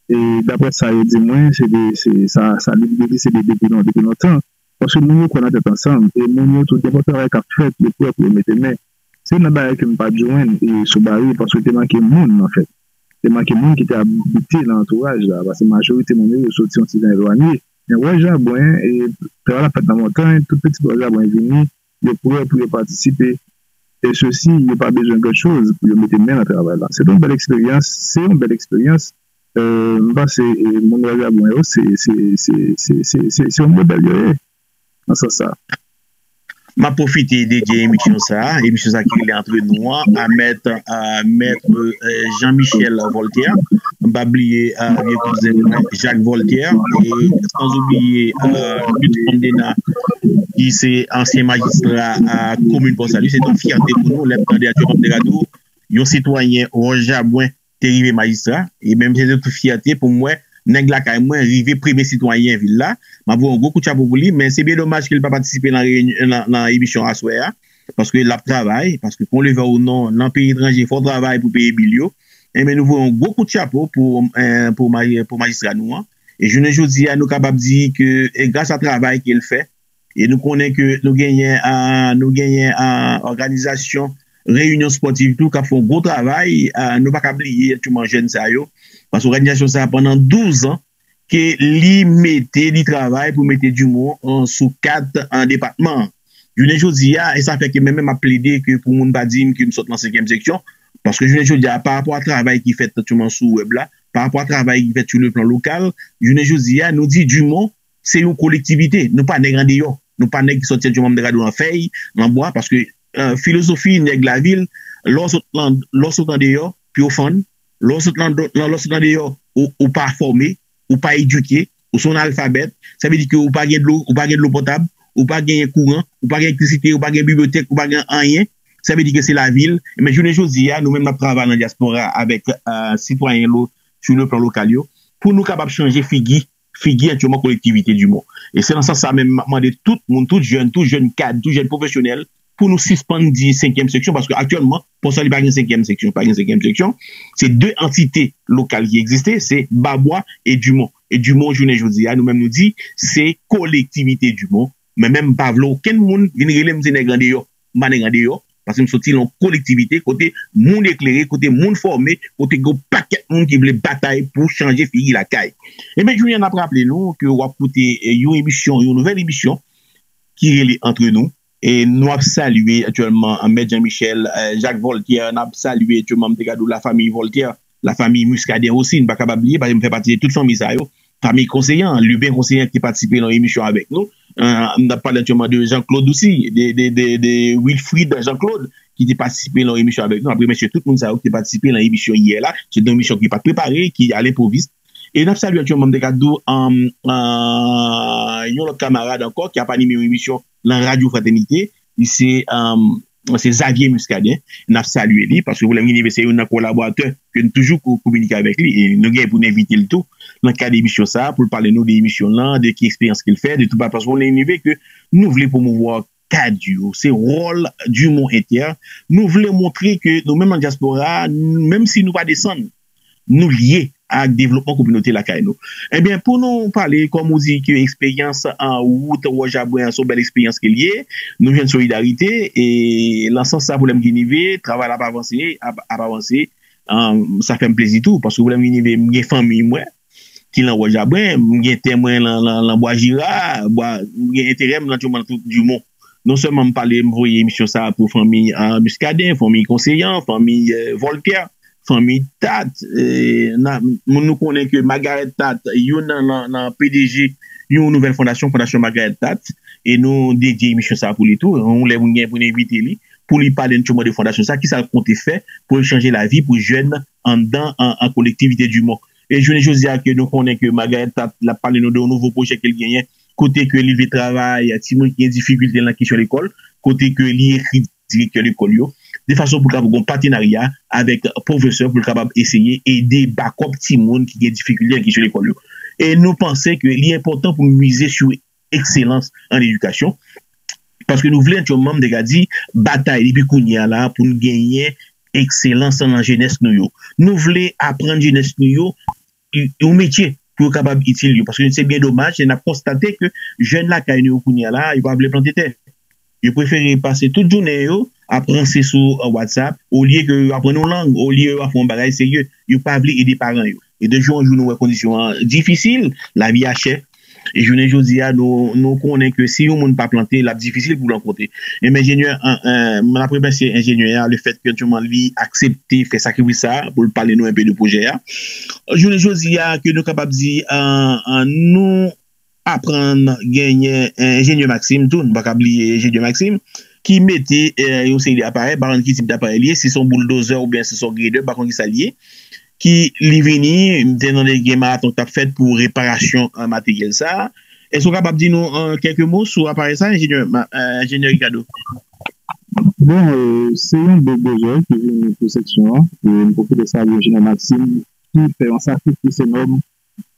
E daprè sa yo di mwen, se de, se, sa, sa li, li, se de, depi lon-, depi lontan. Paske moun yo kwè nan tèt ansanm, e moun yo tou, nenpòt travay k ap fèt, yo prè pou yo mete men. Se youn nan bagay ke m pa t jwenn, e, sou Bari, paske te manke moun, anfèt. Te manke moun ki te abite nan antouraj la, paske majorite moun yo, yo soti yon ti jan elwanye. Men Wòl Jabwen, e, travay la fèt nan montay, tout pitit Wòl Jabwen vini, yo prè pou yo patisipe. E sesi, yo pa bezwen gran choz pou yo mete men nan travay la. Se te yon bèl eksperyans, se yon bèl eksperyans. Euh, m panse, e, moun Wòl Jabwen yo, se, se, se, se, se, se, se yon modèl yo ye, nan sans sa. M ap pwofite dedye emisyon sa a, emisyon sa a ki rele Antre Nou an, a mèt, a mèt, euh, Jean Michel Voltaire. M pa bliye, euh, vye kouzen mwen, Jacques Voltaire, e san oubliye, euh, Luc Fondena, ki se ansyen majistra a komin Pòsali. Se yon fyète pou nou, lè m tande aktyèlman m te ka di w, yon sitwayen Wòl Jabwen te rive majistra, e menm se te tout fyète pou m wè nèg lakay mwen rive premye sitwayen vil la. M ap voye yon gwo kout chapo pou li, men se byen domaj ke l pa patisipe nan reyinyon, nan, nan emisyon aswè a, paske l ap travay, paske kon w le vle ou non, nan peyi etranje, fò w travay pou peye bil yo. Enben, nou voye yon gwo kout chapo pou, eh, pou, maj-, pou majistra nou an. E jounen jodi a, nou kapab di ke, e gras a travay ke l fè, e nou konnen ke nou genyen, ah, nou genyen, ah, òganizasyon, reyinyon espòtiv tou k ap fè yon gwo travay. Ah, nou pa ka bliye aktyèlman jèn sa yo. Paske òganizasyon sa a, pandan douz an, ke li mete, li travay pou mete Dumont, ah, sou kat, ah, depatman an. Jounen jodi a, e sa fè ke mwen menm m ap plede ke pou moun pa di m ke m sot nan senkyèm seksyon, paske jounen jodi a, pa rapò a travay ki fèt aktyèlman sou wèb la, pa rapò a travay ki fèt sou le plan lokal, jounen jodi a, nou di Dumont, se yon kolektivite. Nou pa nèg andeyò. Nou pa nèg ki sòti an djoumanm de rado nan fèy, nan bwa, paske, eh, filozofi nèg lavil, lè w sot nan, lè w sot andeyò, pi w fann, lè w sot nan, lè w sot andeyò, ou, ou pa fòme, ou pa edike, ou se yon analfabèt, sa vle di ke ou pa gen dlo, ou pa gen dlo potab, ou pa gen kouran, ou pa gen elektrisite, ou pa gen bibliyotèk, ou pa gen anyen, sa vle di ke se lavil. Men jounen jodi a, nou menm n ap travay nan dyaspora avèk, eh, sitwayen lo-, sou le plan lokal yo, pou nou kapab chanje figi figi aktyèlman kolektivite Dumont. E se nan sans sa menm m ap mande tout moun, tout jèn, tout jèn kad, tout jèn pwofesyonèl, pou nou sispann di senkyèm seksyon, paske aktyèlman, Pòsali pa gen senkyèm seksyon, pa gen senkyèm seksyon. Se de antite lokal ki egziste, se Babwa e Dumont. E Dumont, jounen jodi a, nou menm nou di, se kolektivite Dumont. Men menm m pa vle okenn moun vin rele m se nèg andeyò. M pa nèg andeyò, paske m soti nan yon kolektivite kote moun eklere, kote moun fòme, kote gen yon pakèt moun ki vle batay pou chanje figi lakay. Ebyen, jounen an n ap raple nou ke w ap koute, eh, yon emisyon, yon nouvèl emisyon ki rele Antre Nou. E nou ap salye aktyèlman Mèt Jean Michel, eh, Jacques Voltaire, n ap salye aktyèlman, m te ka di w, lafanmi Voltaire, lafanmi Muscadin osi, n pa kapab bliye, paske m fè pati de tout fanmi sa yo. Fanmi Konseyan, Lubin Konseyan ki te patisipe nan yon emisyon avèk nou. Eh, n ap pale aktyèlman de Jean Claude osi, de, de, de, de Wilfrid Jean Claude, ki te patisipe nan yon emisyon avèk nou. N ap remèsye tout moun sa yo ki te patisipe nan emisyon yè la. Se te yon emisyon ki pa t prepare, ki a lenpwovis. E n ap salye aktyèlman, m te ka di w, um, uh, yon lòt kamarad ankò ki ap anime yon emisyon nan Radyo Fratènite. Li se, um, se Xavier Muscadin. N ap salye li, paske Pwoblèm Ki Neve se youn nan kolaboratè ke n toujou ko-, kominike avèk li. E nou gen pou n envite l tou nan kad emisyon sa a, pou l pale nou de emisyon lan, de ki eksperyans ke l fè, de tout bagay. Paske Pwoblèm Ki Neve, ke nou vle pwomouvwa kad yo, se ròl Dumont Inter. Nou vle montre ke nou menm nan dyaspora a, menm si nou pa desann, nou lye ak devlopman kominote lakay nou. Ebyen, pou nou pale, kòm ou di ke eksperyans an wout Wòjabwen an se yon bèl eksperyans ke l ye, nou jwenn solidarite, e nan sans sa, Pwoblèm Ki Neve, travay la ap avanse, ap, ap avanse. An, sa fè m plezi tou, paske Pwoblèm Ki Neve, m gen fanmi mwen ki nan Wòjabwen, m gen tè mwen nan, nan, nan Bwa Jira, bwa, m gen enterè m nan Dumont, tout Dumont. Non sèlman m pale, m voye emisyon sa a pou fanmi, ah, Muscadin, fanmi Konseyan, fanmi, eh, Voltaire, fanmi Tat, eh, na, moun nou konnen ke Margaret Tat, youn nan, nan, nan P D G yon nouvèl fondasyon, Fondasyon Margaret Tat, e nou dedye emisyon sa a pou li tou. Yon lè moun gen pou n envite li, pou li pale n de fondasyon sa, kisa l konte fè pou l chanje lavi pou jèn anndan an, an kolektivite Dumont. E jounen jodi a ke nou konnen ke Margaret Tat, l ap pale nou de yon nouvo pwojè ke l genyen, kote ke li vle travay timoun ki gen difikilte nan kesyon lekòl, kote ke li ekri direktè lekòl yo, de fason pou l kapab gen yon patenarya avèk pwofesè pou l kapab eseye ede bakòp timoun ki gen difikilte nan kesyon lekòl yo. E nou panse ke li enpòtan pou n mize sou ekselans an edikasyon, paske nou vle, antyèlman, m te ka di, batay depi kounye a la pou n genyen ekselans nan jenès nou yo. Nou vle aprann jenès nou yo yon metye pou yo kapab itil yo. Paske se byen domaj, e n ap konstate ke jèn lakay nou yo kounye a la, yo pa vle plante tè. Yo prefere pase tout jounen yo ap ranse sou, uh, WhatsApp, olye ke yo aprann yon lang, olye yo ap fè yon bagay serye. Yo pa vle ede paran yo. E de jou an jou, nou wè kondisyon an difisil, lavi a chè. E jounen jodi a, nou, nou konnen ke si yon moun pa plante, l ap difisil pou l rankontre. E men enjenyè, an, an, m ap remèsye enjenyè a, lefèt ke li aksepte fè sakrifis sa a pou l pale nou enpe de pwojè a. Jounen jodi a, ke nou kapab di, an, an, nou aprann genyen, eh, enjenyè Maxime tou, nou pa ka bliye enjenyè Maxime, ki mete, eh, yon seri de aparèy, pa konn ki tip d'aparèy li ye, si se yon bouldozè oubyen si se yon gredè, pa konn ki sa li ye, ki li vini, m te tande gen maraton k t ap fèt pou reparasyon, eh, materyèl sa a. Èske w kapab di nou, eh, kèlke mo sou aparèy sa, enjenyè Ma-, eh, enjenyè Ricardo? Bon, eh, se yon bouldozè ki vini pou seksyon an, e m pwofite salye enjenyè Maxime, ki fè yon sakrifis enòm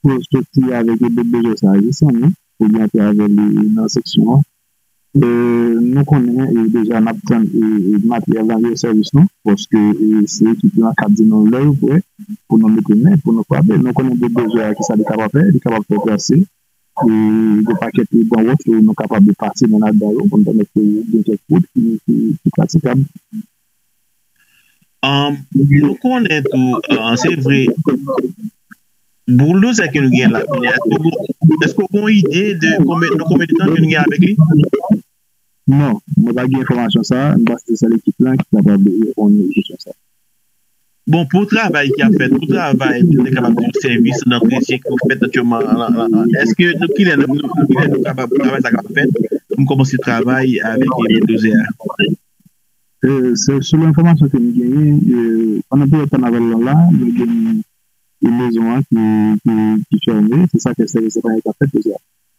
pou l soti avèk yon bouldozè sa a jis an nou, pou l antre avè l nan seksyon an. E, nou konnen, e, deja n ap tann, e, e, materyèl nan vye sèvis nou, paske, e, se ekip lan k ap di nou lè yo prè pou nou mete men, pou nou frape. Nou konnen bouldozè a, kisa li kapab fè, li kapab fè trase, e, yon pakèt ban wòch, e, nou kapab pase nan ladan yo pou n pèmèt ke gen kèk wout ki, ki, ki pratikab. Um, nou konnen tou, uh, se vre, bouldozè ke nou gen la, èske w gon, èske w gon ide de konbyen, nan konbyen de tan ke nou gen avèk li? Non, mwen pa gen enfòmasyon sa a, m panse se sèl ekip lan ki kapab reponn kesyon sa a. Bon, pou travay ki ap fèt, pou travay, pou te kapab di sèvis dantretyen ki ap fèt aktyèlman, èske nou, kilè nou, nou, kilè nou kapab, travay sa kapab fèt, pou n kòmanse travay avèk bouldozè a? E, se, selon enfòmasyon ke m genyen, e, pandan peryòd kannaval lan la, nou gen e mezon an ki, ki, ki fèmen, se sa fè sèvis la pa t ap fèt deja.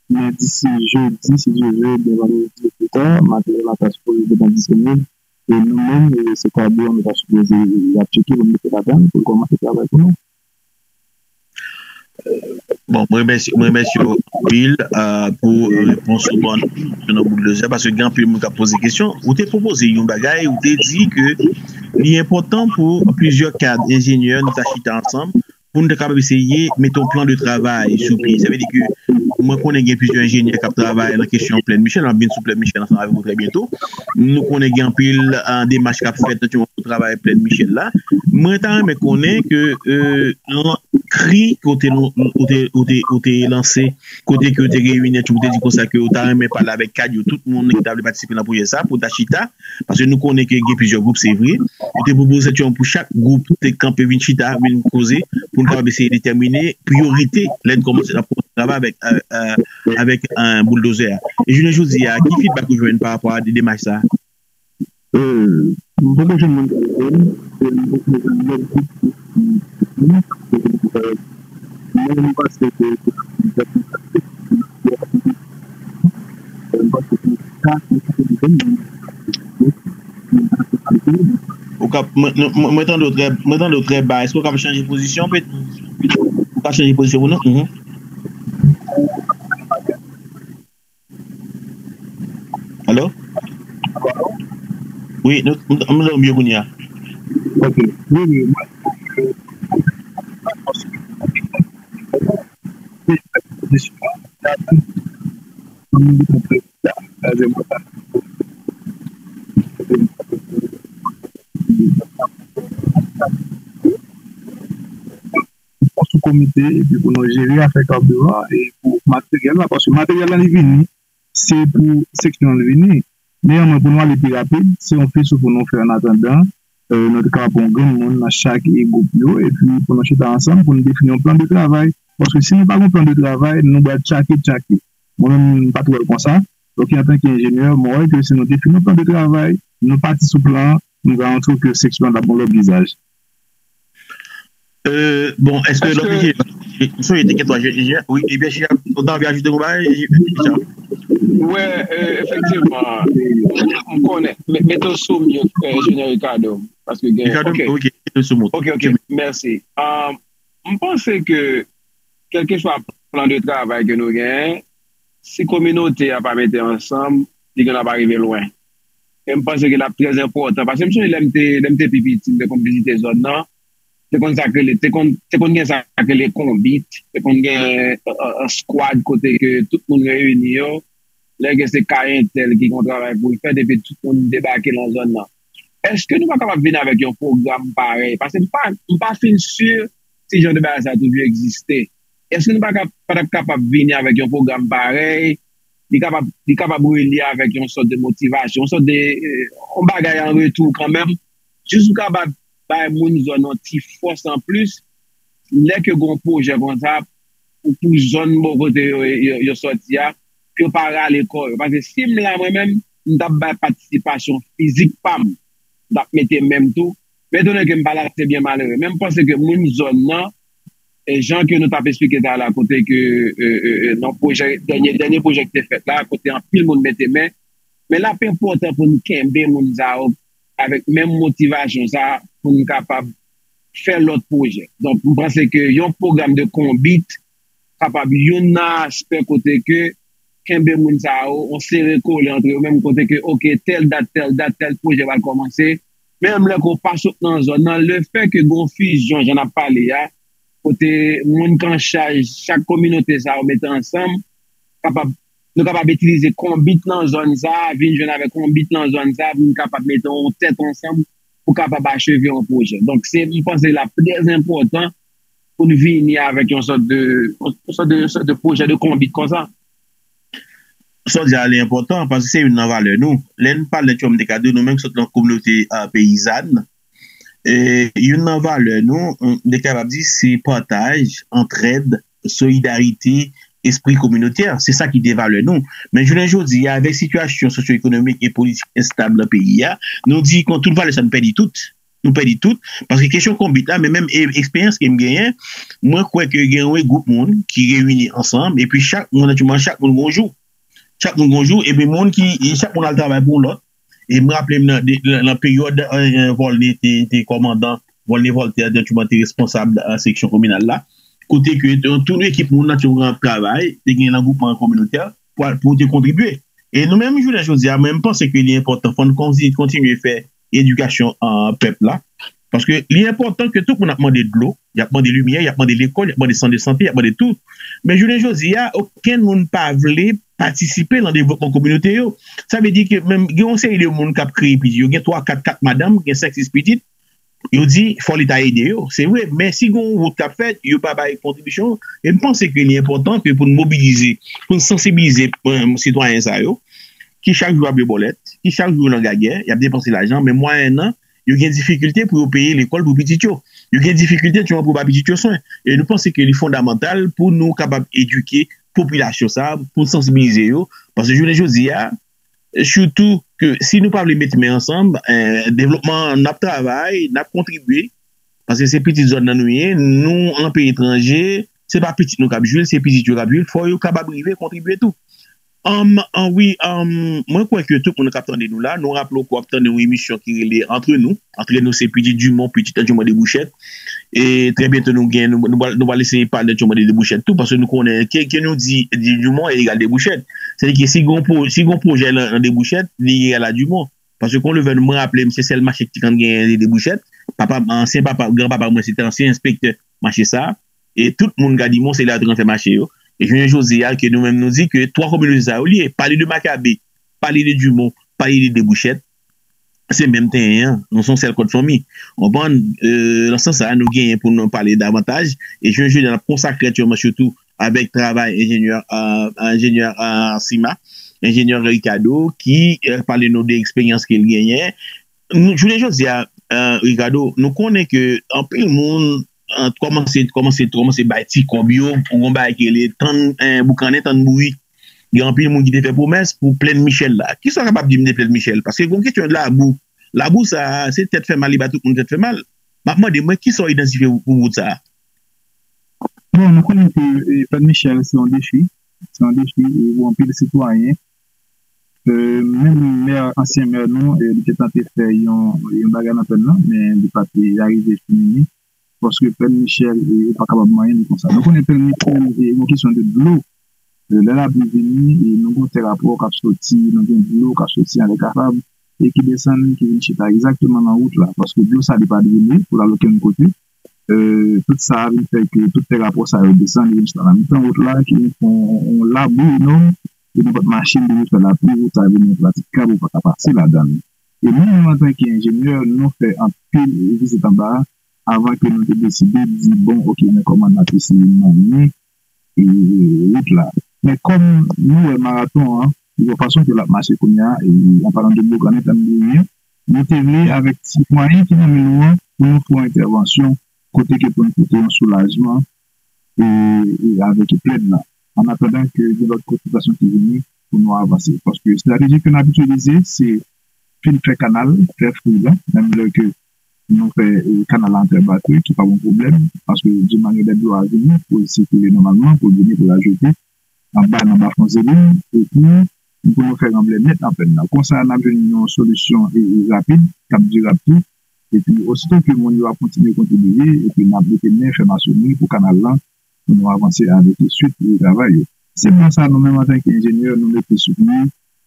Men disi jedi, si Dye vle, oubyen vandredi opita, materyèl la ta sipoze gentan disponib. E nou menm, e, se kwabou an nou ta sipoze ap tcheke pou n mete ladan l, pou l kòmanse travay pou nou. Bon, mwen remèsye, mwen remèsye w anpil, ah, pou repons ou ban nou nan bouldozè, paske gen anpil moun k ap poze kesyon. Ou te pwopoze yon bagay, ou te di ke li enpòtan pou plizyè kad enjenyè nou ta chita ansanm, pou nou ta kapab eseye mete yon plan de travay sou pye. Sa vle di ke mwen konnen gen plizyè enjenyè k ap travay nan kesyon Plèn Michèl, m ap vin sou Plèn Michèl ansanm avèk ou trè byento. Nou konnen gen anpil, ah, demach k ap fèt nan pou travay Plèn Michèl la. Mwen ta renmen konnen ke, euh, lan-, kri ke w te, ou te, ou te, ou te lanse, kote ke w te reyini, ou te di konsa ke w ta renmen pale avèk kad yo, tout moun ki ta vle patisipe nan pwojè sa, pou ta chita, paske nou konnen ke gen plizyè gwoup, se vre. Ou te pwopoze yon pou chak gwoup te kanpe, vin chita, vin koze, pou n kapab eseye detèmine priyorite lè n kòmanse ap travay avèk, euh, euh, avèk, euh, bouldozè a. E jounen jodi a, ki feedback ou jwenn pa rapò a de demach sa a? Euh, m poko jwenn moun ki rele m, e m poko jwenn lòt gwoup ki, ki, ki, ki, ki, Mwen, mwen panse ke se yon pwoblèm ki pase, mwen panse ke sa, se yon pwoblèm. Ou ka, mwen, mwen, mwen tande w trè, mwen tande w trè ba. Èske w ka chanje pozisyon? Ou ka chanje pozisyon pou nou? Mhm. Alo? Wi, nou, m, m, m byen kounye a. Ok. Wi, wi, mwen, sou komite, epi pou nou jere afè kabiran e pou materyèl la, paske materyèl la li vini, se pou seksyon an li vini. Men anmwen pou nou ale pi rapid, se yon fis pou nou fè an atandan, euh, nou te kapab pran yon grenn moun nan chak e gwoup yo, epi pou nou chita ansanm, pou nou defini yon plan de travay. Paske si nou pa gen yon plan de travay, nou pral tchake, tchake. Mwen menm, m pa t wè l konsa. Donk, antanke enjenyè, mwen wè ke si nou defini yon plan de travay, nou pati sou plan an, nou ka antre ke seksyon an t ap yon lòt vizaj. Euh, bon, èske lòt enjenyè, m sonje te gen twa enjenyè, wi, ebyen, si w ta anvi ajoute yon bagay, Richard? Wè, euh, efektivman, m konnen, me-, mete w sou mute, euh, enjenyè Ricardo, paske gen, Ricardo, ok, ok, mete w sou mute. Ok, ok, mèsi. Um, m panse ke, kèlkeswa plan de travay ke nou genyen, si kominote a pa mete ansanm, li gen dwa pa rive lwen. E m panse ke l ap trè enpòtan. Paske m sonje lè m te, lè m te pi piti, m te konn vizite zòn nan. Te konn sa k rele, te konn, te konn gen sa k rele konbit, te konn gen, euh, euh, skwad kote ke tout moun reyini yo. Lè gen se ka entèl ki gen yon travay pou l fèt, epi tout moun debake nan zòn nan. Èske nou pa kapab vin avèk yon pwogram parèy? Paske m pa, m pa fin si si jan de bagay sa toujou egziste. Èske nou pa ka, pa t ap kapab vini avèk yon pwogram parèy? Li kapab, li kapab relye avèk yon sòt de motivasyon, yon sòt de, euh, yon bagay an retou kanmenm, jis pou kapab bay moun zòn yon ti fòs anplis, lè ke gen yon pwojè konsa, pou, pou zòn bò kote yo, yo, yo sòti a, ke yo pa rale kò yo. Paske si m la mwen menm, m t ap bay patisipasyon fizik pa m, m t ap mete men m tou. Men etone ke m pa la, se byen malere. Men m panse ke moun zòn nan, e jan ke nou t ap esplike talè a, kote ke, e, e, e, nan pwojè, dènye, dènye pwojè ki te fèt la, kote anpil moun mete men, men l ap enpòtan pou n kenbe moun sa yo avèk menm motivasyon sa a pou n kapab fè lòt pwojè. Donk, m panse ke yon pwogram de konbit kapab youn nan aspè kote ke kenbe moun sa yo, yon sere kole antre yo menm kote ke, ok, tèl dat, tèl dat, tèl pwojè pral kòmanse. Men menm lè ke w pa sot nan zòn nan, lefè ke gen yon fizyon, jan n ap pale a, kote moun k an chaj chak kominote sa yo mete ansanm, kapab, nou kapab itilize konbit nan zòn sa a, vin jwenn avèk konbit nan zòn sa a, pou nou kapab mete yon tèt ansanm, pou kapab acheve yon pwojè. Donk, se, m panse l ap trè enpòtan pou n vini avèk yon sòt de, yon sòt de, yon sòt de pwojè de konbit konsa. Sa w di a, li enpòtan, paske se youn nan valè nou. Lè n pale de, kòm m te ka di w, nou menm ki sot nan kominote, a, peyizàn, e, youn nan valè nou, m te kapab di, se pataj, antrèd, solidarite, espri kominotè. Se sa ki de valè nou. Men jounen jodi a, avèk sitiyasyon sosyo-ekonomik e politik enstab nan peyi a, nou di kon tout valè sa, nou pèdi tout. Nou pèdi tout. Paske kesyon konbit la, men menm e-, eksperyans ke m genyen, mwen kwè ke gen yon gwoup moun ki reyini ansanm, epi chak moun, aktyèlman, chak moun gon jou. Chak moun gon jou, epi moun ki, e chak moun al travay pou lòt. E m raple m nan, de, nan, nan peryòd, eh, Volney te, te kòmandan, Volney Voltaire te, te responsab, eh, seksyon kominal la. Kote ke, eh, tout ekip moun nan te ap travay, te gen nan gwoupman kominotè pou, pou te kontribye. E nou menm, jounen jodi a, mwen, m panse ke li enpòtan, fò n konti-, kontinye fè edikasyon, eh, pèp la. Paske li enpòtan ke tout moun ap mande dlo, y ap mande limyè, y ap mande lekòl, y ap mande sant de sante, y ap mande tout. Men jounen jodi a, okenn moun pa vle patisipe nan devlopman kominote yo. Sa vle di ke menm gen yon seri de moun k ap kreye pitit yo, gen twa, kat, kat madanm, gen senk, sis pitit, yo di fò Leta ede yo. Se vre, men si gen yon wout k ap fèt, yo pa bay kontribisyon yo. E m panse ke li enpòtan ke pou n mobilize, pou n sansibilize, eh, sitwayen sa yo, ki chak jou ap jwe bòlèt, ki chak jou nan gagè, y ap depanse lajan, men mwayennan, yo gen difikilte pou yo peye lekòl pou pitit yo. Yo gen difikilte, aktyèlman, pou yo ba pitit yo swen. E nou panse ke li fondamantal pou nou kapab edike popilasyon sa a, pou n sansibilize yo. Paske jounen jodi a, sitou ke si nou pa vle met men ansanm, eh, devlopman, n ap travay, n ap kontribye, paske se pitit zòn nan nou ye, nou nan peyi etranje, se pa pitit nou k ap jwi l, se pitit yo k ap jwi l, fò yo kapab rive kontribye tou. Ann, ann, wi, ann, mwen kwè ke tout moun k ap tande nou la, nou raple w ke w ap tande yon emisyon ki rele Entre Nou. Entre Nou, se Pitit Dumont, Pitit Dumont Debouchèt. E trè byento nou gen, nou, nou, pral- nou pral eseye pale de Dumont de Debouchèt tou, paske nou konnen ke, ke nou di, di Dumont egal Debouchèt. Sètadi ke si gon pwo- si gon pwojè nan, nan Debouchèt, li egal a Dumont. Paske kon leve nou, mwen raple m, se sèl mache ki te konn genyen de Debouchèt. Papa, ansyen papa, granpapa mwen, se te ansyen enspektè mache sa a. E tout moun Gadimon, se la yo te konn fè mache yo. E jounen jodi a, ke nou menm nou di ke twa kominote sa yo lye. Pale de Makabe, pale de Dumont, pale de Debouchèt, se menm tenyen an. Nou se yon sèl kòd fanmi. Konprann? E, nan sans sa a, nou genyen pou nou pale davantaj. E jounen jodi a, n ap konsakre aktyèlman sitou avèk travay enjenyè, e, enjenyè, e, Sima, enjenyè Ricardo, ki, e, pale nou de eksperyans ke l genyen. Nou, jounen jodi a, e, Ricardo, nou konnen ke anpil moun, e, kòmanse, kòmanse, kòmanse bay ti kòb yo pou yon bagay ki rele tann, e, boukannen, tann bouyi. Gen anpil moun ki te fè pwomès pou Plèn Michèl la. Kisa w kapab di m de Plèn Michèl? Paske gon kesyon de labou. Labou sa a, se tèt fè mal, li ba tout moun tèt fè mal. M ap mande mwen, kisa w idantifye pou wout sa a? Bon, nou konnen ke e, Plèn Michèl se yon defi. Se yon defi e, pou anpil sitwayen. E, menm mè, ansyen mè nou, e, li te tante fè yon, yon bagay nan Plèn nan, men li pa te arive fini. Paske Plèn Michèl, e, ou pa kapab manyen li konsa. Nou konnen Plèn Michèl, e, yon kesyon de dlo. E, lè lapli vini, e, nou gon tè rapò k ap soti, nou gen dlo k ap soti anlè Kafab, e ki desann, ki vin chita egzakteman nan wout la. Paske dlo sa, li pa drennen pou l al okenn kote. E, tout sa a vin fè ke tout tè rapò sa yo desann, vin chita nan mitan wout la, ki vin fè yon, yon labou enòm, e nenpòt machin ki vin fè lapli, wout sa vin yon pratikab, ou pa ka pase ladan l. E nou menm, antanke enjenyè, nou fè anpil vizit anba a, avan ke nou te deside di, bon, oke, men kòman n ap eseye manyen e, wout la. Men kòm nou wè maraton an, yon fason ke l ap mache kounye a, e, an palan de boukannen, tann bouyi an, nou te vle avèk ti mwayen ki nan men nou an, pou nou fè yon entèvansyon, kote ke pou n pote yon soulajman, e, e avèk Plèn nan. An atandan ke gen lòt konsiltasyon ki vini pou nou avanse. Paske estrateji ke n ap itilize, se fin fè kanal, fè fri lan, menm lè ke nou fè, e, kanal la an tè bate, ki pa gon pwoblèm, paske di manye dèt dlo a vini, pou l sikile nòmalman, pou l vini, pou l al jete anba nan ba Fonzeli, epi pou nou fè ranblè nèt nan Plèn nan. Konsa, n ap jwenn yon solisyon, e, e, rapid, k ap dirab tou, epi osito ke moun yo ap kontinye kontribye, epi n ap mete men fè mason pou kanal lan, pou nou avanse avèk swit e travay yo. Se plan sa nou menm antanke enjenyè, nou mete sou pye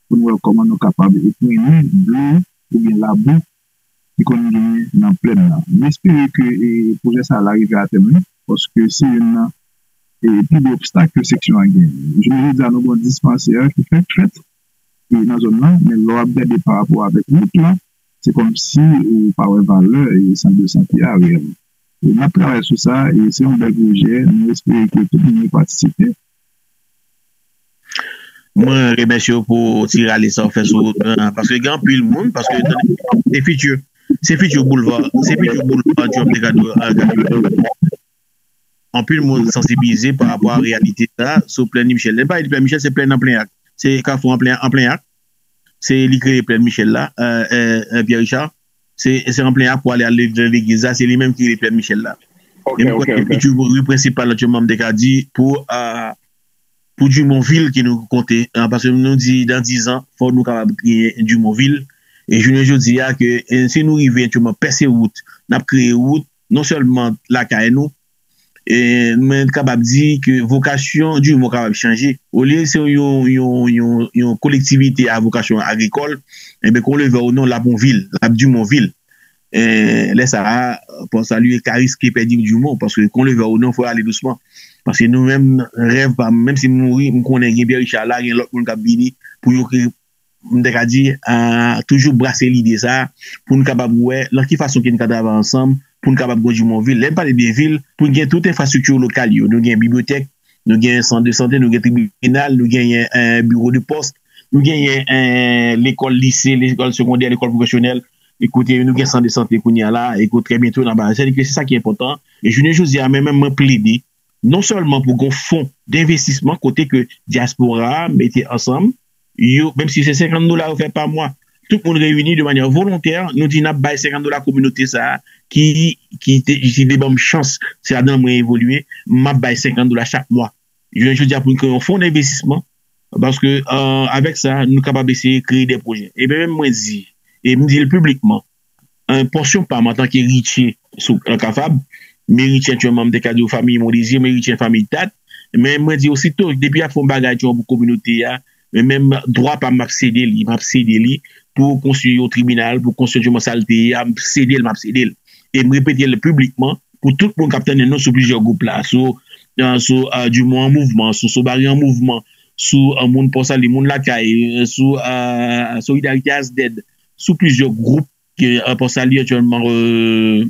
pou nou wè kòman nou kapab etrennen dlo oubyen labou ki konn genyen nan Plèn nan. M espere ke, e, pwojè sa a rive a tèm li, paske se youn nan, e, pi gwo obstak ke seksyon an genyen. Jounen jodi a, nou gen yon dispansè ki fèk fèt, e, nan zòn nan, men lè w ap gade pa rapò avèk wout la, se kòmsi ou pa wè valè, e, sant de sante a reyèlman. E n ap travay sou sa, e se yon bèl pwojè, nou espere ke tout moun yo patisipe. Mwen remèsye w pou ti rale sa w fè sou wout lan, paske gen anpil moun, paske se fiti, se fiti boulva, se fiti boulva Trump te ka dwe, ka dwe. Anpil moun sansibilize pa rapò a reyalite sa sou Plèn Michèl. Lè m pale de Plèn Michèl, se plèn an plen ak. Se kafou an plen, an plen ak. Se li kreye Plèn Michèl la, e, e, e, Pierre Richard. Se, se an plen ak pou ale al legliz la, se li menm ki kreye Plèn Michèl la. Ok, e m kwè ok, se ok. Fiti ri prensipal, aktyèlman, m te ka di, pou, e, pou Dumont vil ke nou konte, e, paske nou di dan diz an, fò nou kapab genyen Dumont vil. E jounen jodi a, ke, e, si nou rive, aktyèlman, pèse wout, n ap kreye wout, non sèlman lakay nou, e, men kapab di ke vokasyon Dumont kapab chanje. Olye se yon, yon, yon, yon kolektivite a vokasyon agrikòl, enben, kon leve ou non, l ap yon vil, l ap Dumont vil. E, lè sa a, pòs la li ka riske pèdi Dumont, paske kon leve ou non, fò ale dousman. Paske nou menm, rèv pa m, menm si m mouri, m konnen gen Pierre Richard la, gen lòt moun k ap vini pou yo kre-, m te ka di, a, toujou brase lide sa a, pou n kapab wè nan ki fason ke n ka travay ansanm, pou n kapab grandi yon vil. Lè n pale de vil, pou n gen tout enfrastrikti lokal yo. Nou gen bibliyotèk, nou gen sant de sante, nou gen tribinal, nou genyen, e, biwo de pòs, nou genyen, e, lekòl lise, lekòl segondè, lekòl pwofesyonèl, e kote nou gen sant de sante kounye a la, e kote trè byento n ap, sètadi ke se sa ki enpòtan. E jounen jodi a, mwen menm, mwen plede, non sèlman pou gon fon denvestisman kote ke dyaspora a mete ansanm, yo, menm si se senkant dola yo fè pa mwa, tout moun reyini de manyè volontè, nou di n ap bay senkant dola kominote sa a ki, ki te, ki te ban m chans, se ladan l mwen evolye, m ap bay senkant dola chak mwa. Jounen jodi a pou n kreye yon fon denvestisman, paske, euh, avèk sa, nou kapab eseye kreye de pwojè. E byen menm mwen di, e m di l piblikman, euh, pòsyon pa m antanke eritye sou Kafab, m eritye aktyèlman, m te ka di w fanmi Mondezye, m eritye fanmi Tat, men mwen di osito, depi y ap fè yon bagay pou kominote a, men menm dwa pa m, m ap sede li, m ap sede li pou konstwi yon tribinal, pou konstwi yon salte a, m sede l, m ap sede l. E m repete l piblikman pou tout moun k ap tande nou sou plizyè gwoup la, sou, euh, sou euh, Dumont an Mouvman, sou Sowbari an Mouvman, sou euh, moun Pòsali, moun lakay, euh, sou euh, Solidarite Asdèd, sou plizyè gwoup ke euh, Pòsali aktyèlman euh,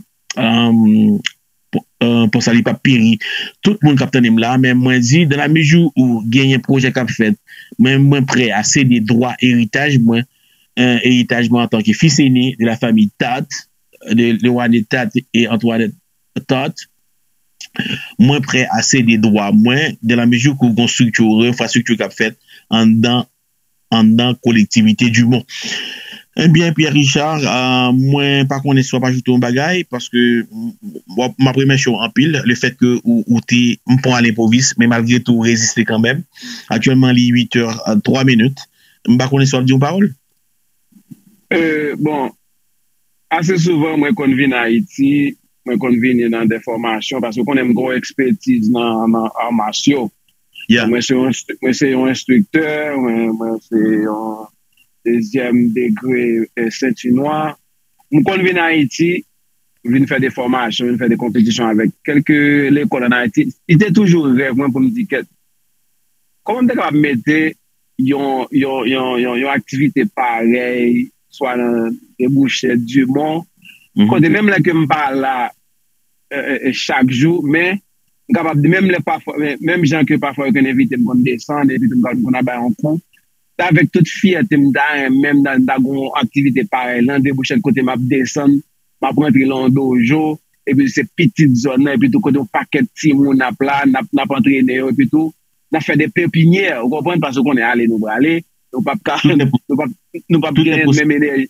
euh, Pòsali p ap peri. Tout moun k ap tande m la, men mwen di, dans la mesure où genyen pwojè k ap fèt, mwen, mwen prè a sede dwa eritaj mwen, euh, eritaj mwen antanke fis ene de la famille Tat, de Lewane Tat e Antoinette Tat, mwen prè a sede dwa mwen, dans la mesure où gon strikti, enfrastrikti k ap fèt anndan anndan kolektivite Dumont. Ebyen, Pierre Richard, euh, mwen pa konnen si w ap ajoute yon bagay, paske m ap remèsye w anpil, lefètke ou, ou te, m pran w alenpovis, men malgre tou, ou reziste kanmenm. Aktyèlman, li uit è twa minit. M pa konnen si w ap di yon pawòl. Euh, bon, ase souvan, mwen konn vin Ayiti, mwen konn vini nan de fòmasyon, paske w konnen m gen yon ekspètiz nan, nan ar masyo. Yeah. Mwen se yon, mwen se yon enstriktè, mwen, mwen se yon dezyèm degre eh, senti nwa. M konn vin Ayiti, vin fè de fòmasyon, vin fè de konpetisyon avèk kèlke lekòl ann Ayiti. Li te toujou rèv mwen pou m di kèt, kòman m te kapab mete yon, yon, yon, yon, yon aktivite parèy, swa nan debouche Dumont, kote menm lè ke m pa la eh, eh, eh, chak jou, men m kapab di menm lè pafwa, men- menm jan ke pafwa yo konn envite m konn desann, epi tou m konn al bay yon kou. Se avèk tout fyète m ta renmen m ta, m ta gen yon aktivite parèy lan debouchèt kote m ap desann, m ap rantre lan yon dojo, epi se pitit zòn nan, epi tou kote yon pakèt timoun ap la, n ap, n ap antrene yo, epi tou n ap fè de pepinyè, ou konprann, paske ou konnen ale nou prale, nou p ap ka, nou p ap, nou p ap gen menm enèji,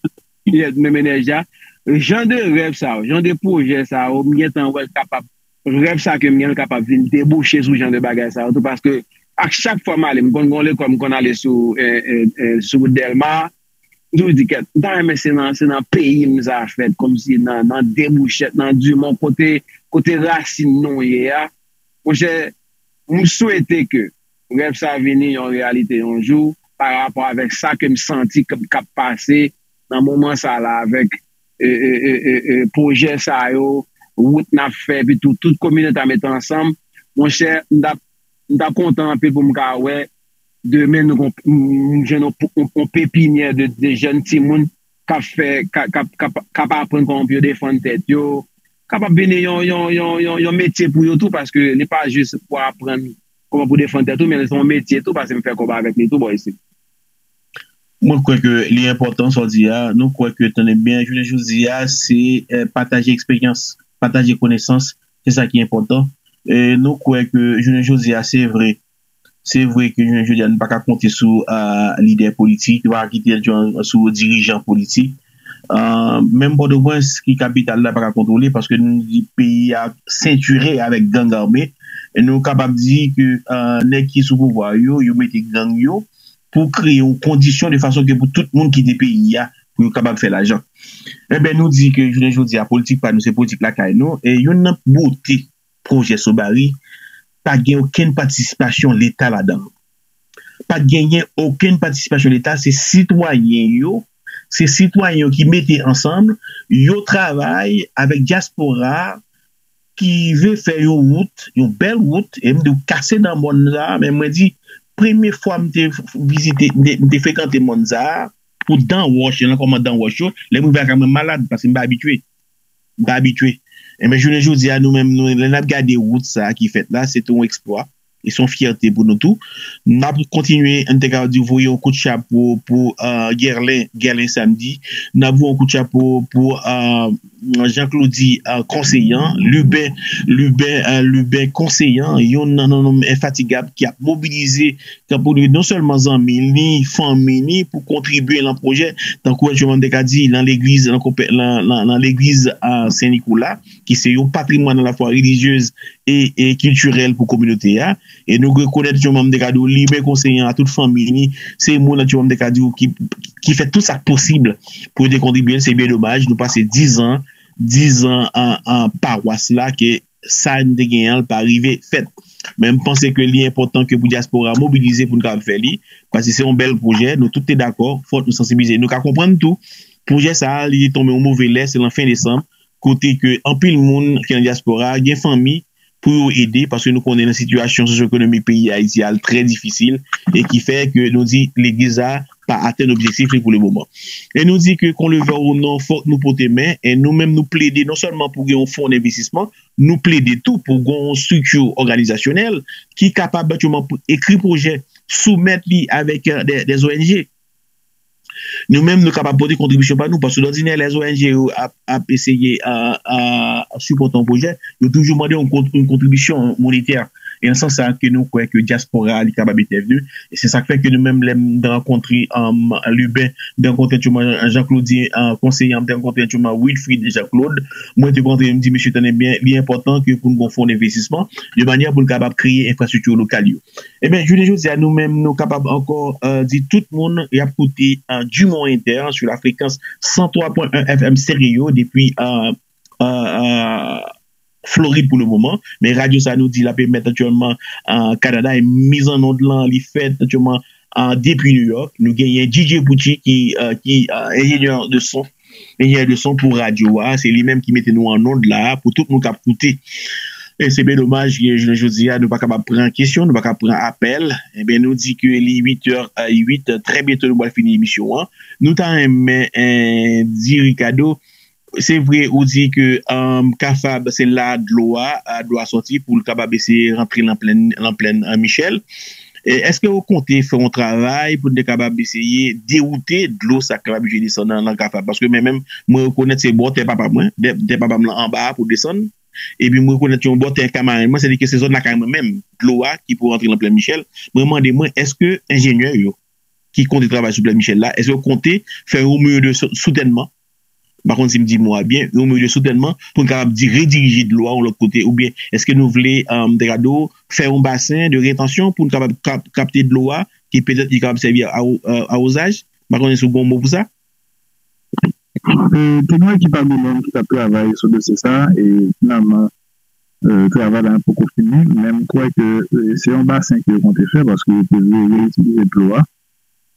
menm enèji a. Jan de rèv sa yo, jan de pwojè sa yo, m gentan wè l kapab, rèv sa ke m gen l kapab vin debouche sou jan de bagay sa yo tou, paske ak chak fwa m ale, m konn gen yon lekòl, m konn ale sou, eh, eh, eh, sou wout Dèlma, m toujou di kèt, m ta renmen se nan, se nan peyi m sa fèt, kòmsi nan, nan debouchèt, nan Dumont, kote, kote rasin nou ye a. Monchè, m swete ke rèv sa vini yon reyalite yon jou, pa rapò avèk sa ke m santi k k ap pase nan moman sa la avèk e, e, e, e, e, pwojè sa yo, wout n ap fè, epi tou, tout kominote a mete ansanm. Monchè, m t ap, m t ap kontan anpil pou m ka wè demen nou gon- m- m jwenn yon, yon, yon pepinyè de, de jèn timoun k ap fè, k ap, k ap, k ap, k ap aprann kòman pou yo defann tèt yo, kapab vini yon, yon, yon, yon, yon metye pou yo tou, paske li pa jis pou aprann kòman pou defann tèt ou, men li se yon metye tou, paske m fè kòb avèk li tou bò isit. Mwen kwè ke li enpòtan sa w di a. Nou kwè ke, tande byen, jounen jodi a, se eh, pataje eksperyans, pataje konesans, se sa ki enpòtan. E nou kwè ke jounen jodi a, se vre, se vre ke jounen jodi a, nou pa ka konte sou ah, lidè politik, nou pa ka kite sou dirijan politik. Ah, menm Pòtoprens, ki kapital la, pa ka kontwole, paske nou di peyi a sentire avèk gang ame. E nou kapab di ke ah, nèg ki sou pouvwa yo, yo mete gang yo, pou kreye yon kondisyon de fason ke pou tout moun kite peyi a pou yo kapab fè lajan. Enben, nou di ke jounen jodi a, politik pa nou, se politik lakay nou. E youn nan bote pwojè Sowbari, pa gen okenn patisipasyon Leta ladan l. Pa genyen okenn patisipasyon Leta, se sitwayen yo, se sitwayen yo ki mete ansanm, yo travay avèk dyaspora, ki vle fè yon wout, yon bèl wout, e m di w kase nan mòn sa a, men mwen di, premye fwa m te vizite, m te, m te frekante mòn sa a, pou Dan Wòch, e nan kòman Dan Wòch yo, lè m rive lakay mwen malad, paske m pa abitye. M pa abitye. Enben, jounen jodi a, nou menm, nou, lè n ap gade wout sa a ki fèt la, se te yon eksplwa. E se yon fyète pou nou tou. N ap kontinye, n te ka di, voye yon kout chapo pou uh, Gerlin, Gerlin Samdi. N ap voye yon kout chapo pou uh, Jean Claudy uh, Konseyan, Luben, Luben, uh, Luben Konseyan, yon nan nonm enfatigab ki ap mobilize tankou li non sèlman zanmi li, fanmi li pou kontribye nan pwojè, tankou Edgerman te ka di, nan legliz, nan, nan, nan, nan legliz uh, Sen Nikola, ki se yon patrimwàn nan lafwa relijyez e, e kiltirèl pou kominote a. E nou rekonèt Edgerman te ka di, Liben Konseyan a tout fanmi li, se moun Edgerman te ka di ki, ki fè tout sa k posib pou yo te kontribye. Se byen domaj, nou pase diz an, diz an an, an pawas la, ke sa n te genyen an, l pa rive fèt. Men m panse ke li enpòtan ke pou dyaspora mobilize pou n kapab fè li, paske se yon bèl pwojè, nou tout te dakò, fòk nou sansibilize. Nou ka konprann tou, pwojè sa a, li te tonbe yon move lè, se nan fen desanm, kote ke anpil moun ki nan dyaspora gen fanmi pou yo ede, paske nou konnen nan sitiyasyon sosyo-ekonomik peyi Ayiti a, l trè difisil, e ki fè ke nou di legliz la pa atenn objektif li pou le moman. E nou di ke qu'on le veuille ou non, fòk nou pote men, e nou menm nou plede non sèlman pou gen yon fon envestisman, nou plede tou pou gen yon estrikti òganizasyonèl ki kapab evantyèlman ekri pwojè, soumèt li avèk euh, des, des O N G. Nou menm, nou kapab pote kontribisyon pa nou, paske lòdinè, lè O N G yo ap, ap eseye a, a, a sipòte yon pwojè, yo toujou mande yon, kont- yon kontribisyon monetè. E nan sans sa ke nou kwè ke dyaspora a, li kapab entèvni. E se sa k fè ke nou menm, lè m te rankontre um, Luben, m te rankontre Jean Claudy, uh, konseye, m te rankontre Wilfrid Jean Claude, mwen te rankontre, m di, mesye, tande byen, li enpòtan ke pou n gen yon fon envestisman, de manyè pou n kapab kreye enfrastrikti lokal yo. Ebyen, jounen jodi a, nou menm, nou kapab ankò uh, di tout moun y ap koute uh, Dumont Inter sou la frekans san twa pwen en F M stereo depi uh, uh, uh, Florid pou le moman. Men radyo sa nou di l ap emet aktyèlman uh, Kanada e miz an nonn lan li fèt aktyèlman uh, depi New York. Nou genyen D J Pucci ki, uh, ki uh, enjenyè de son enjenyè de son pou radyo a. Se li menm ki mete nou an nond la pou tout moun k ap koute. E se byen domaj ke jounen jodi a, nou pa kapab pran kesyon, nou pa kapab pran apèl. Ebyen, nou di ke li uit è a uit, trè byento nou pral fini emisyon an. Nou ta renmen eh, di Ricardo, se vre ou di ke um, Kafab se la dlo a, dlo a sòti pou l kapab eseye rantre nan plèn, nan plèn uh, Michel. E èske ou konte fè yon travay pou n te kapab eseye dewoute dlo sa k kapab vin desann nan, nan Kafab? Paske mwen menm, mwen rekonèt se bò tè papa mwen, tè, tè papa m lan anba a pou desann. Epi mwen rekonèt yon bò tè kamaren mwen, sètadi ke se zòn lakay mwen menm, dlo a ki pou rantre nan plèn Michel. Mwen mande mwen, èske enjenyè yo ki konte travay sou plèn Michel la, èske yo konte fè yon miyo de sou- soutènman? M pa konn si m di mo a byen, yon miyo de soutènman pou n kapab di, redirije dlo a yon lòt kote, oubyen èske nou vle, um, te ka di w, fè yon basen de retansyon pou n kapab kap, kapte dlo a, ki petèt li kapab sèvi a, a, a ozaj? M pa konnen si w gen yon mo pou sa. Euh, te gen yon ekip agwonòm ki t ap travay sou dosye sa a, e finalman, euh, travay la poko fini, men m kwè ke euh, se yon basen ke yo konte fè, paske yo te vle reyitilize dlo a,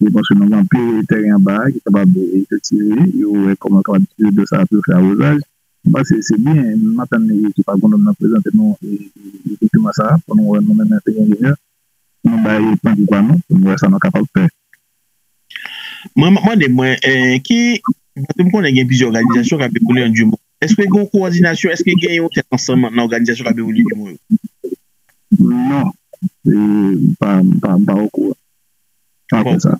e paske nou gen anpil teren anba a ki kapab efektive, yo wè kòman yo kapab itilize dlo sa a pou yo fè awozaj. M panse se byen, m ap tann ekip agwonòm nan prezante nou e, e, e dokiman sa a, pou nou wè nou menm enjenyè, nou bay pwen pou pa nou, pou nou wè sa nou kapab fè. Mwen, m ap mande mwen, eh, ki, paske m konnen gen plizyè òganizasyon k ap evolye nan Dumont. Èske gen yon kowòdinasyon, èske gen yon tèt ansanm nan òganizasyon k ap evolye Dumont yo? Non, e, m pa, m pa, m pa okouran. Pa Bon. Konn sa.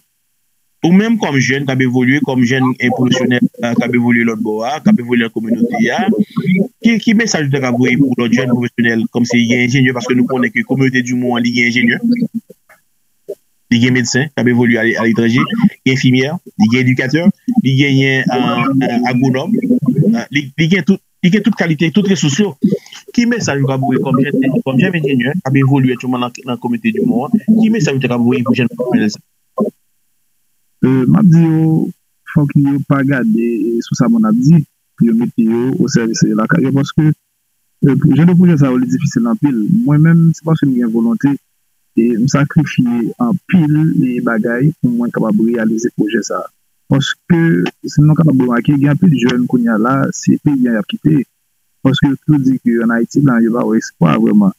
Ou menm kòm jèn k ap evolye, kòm jèn e pwofesyonèl eh, k ap evolye lòt bò a, k ap evolye nan kominote a, ki, ki mesaj ou ta ka voye pou lòt jèn pwofesyonèl, kòmsi gen enjenyè, paske nou konnen ke kominote Dumont an, li gen enjenyè, li gen medsen k ap evolye ale- aletranje, li gen enfimyè, li gen edikatè, li genyen eh, eh, agwonòm, eh, li, li gen tout, li gen tout kalite, tout resous yo. Ki mesaj ou ka voye kòm jèn, kòm jèn enjenyè k ap evolye aktyèlman nan, nan kominote Dumont an? Ki mesaj ou ta ka voye pou jèn pwofesyonèl sa? Euh, m ap di yo, fòk yo pa gade eh, sou sa moun ap di, pou yo mete yo o sèvis eh, lakay yo, paske euh, jan de pwojè sa yo, li difisil anpil. Mwen menm, se paske m gen volonte, e m sakrifye anpil eh, bagay pou mwen kapab reyalize pwojè sa a. Paske, si nou kapab remake, gen anpil jèn kounye a la, se peyi an y ap kite. Paske yo toujou di ke ann Ayiti la, yo pa wè espwa vrèman.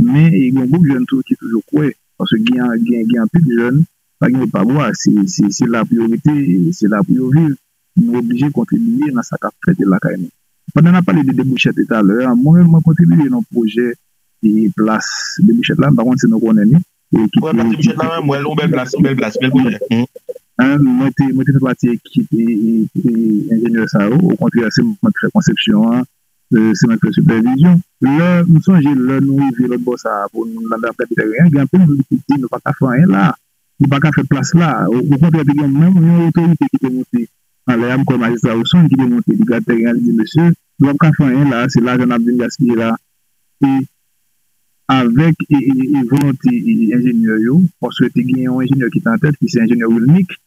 Men, e gen yon gwoup jèn tou ki toujou kwè. Paske gen, gen, gen anpil jèn, pa gen wòt pa bwa, se, se, se la pou yo rete, e se la pou yo viv. Nou oblije kontribiye nan sa k ap fèt lakay nou. Pandan n ap pale de debouchè talè a, mwen menm mwen kontribiye nan pwojè e, plas Debichèt la, m pa konn si nou konnen li. E ki Mwen, plas Debichèt la, mwen, mwen, yon bèl plas, yon bèl plas, bèl pwojè. Mwen te, mwen te fè pati ekip e, e, e, enjenyè sa yo. Okontrè, se mwen ki fè konsepsyon an, e, se mwen ki fè sipèvizyon. Lè, m sonje lè nou rive lòt bò sa a pou nou nan gade tèren an, gen anpil moun ki di nou pa ka fè anyen la. Li pa ka fè plas la. O, okontrè, te gen menm yon otorite ki te monte anlè a, m kwè majistra Wilson ki te monte, li gade tèren an, li di, mesye, nou p ap ka fè anyen la, se lajan n ap vin gaspiye la. E avèk e, e, e volonte e, enjenyè yo, paske te gen yon enjenyè ki te an tèt, ki se enjenyè Wilnick,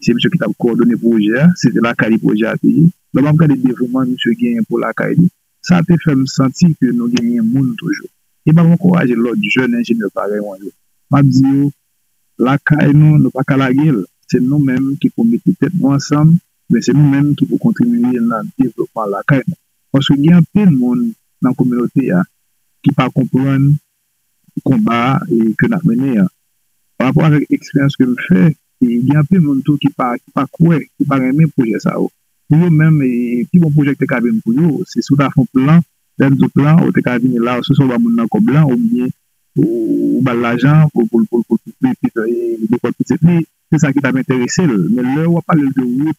se misye ki t ap kowòdone pwojè a, se te lakay li pwojè a te ye. Lè m ap gade devouman misye genyen pou lakay li, sa te fè m santi ke nou genyen moun toujou. E m ap ankouraje lòt jèn enjenyè parèy mwen yo. M ap di yo, lakay nou, nou pa ka lage l. Se nou menm ki pou mete tèt nou ansanm, men se nou menm ki pou kontribiye nan devlopman lakay nou. Paske gen anpil moun nan kominote a ki pa konprann konba a e ke n ap mennen an. Pa rapò avèk eksperyans ke m fè, e gen anpil moun tou ki pa, ki pa kwè, ki pa renmen pwojè sa yo. Pou yo menm, e, pi bon pwojè ki te ka vin pou yo, se si w ta fè yon plan, lè m di w plan, ou te ka vini la, se swa w ba moun nan kòb lan, oubyen ou, ou ba l lajan pou, pou, pou, pou, pou, pou, pou, e, lekòl pitit li, se sa ki t ap enterese l. Men lè w ap pale l de wout,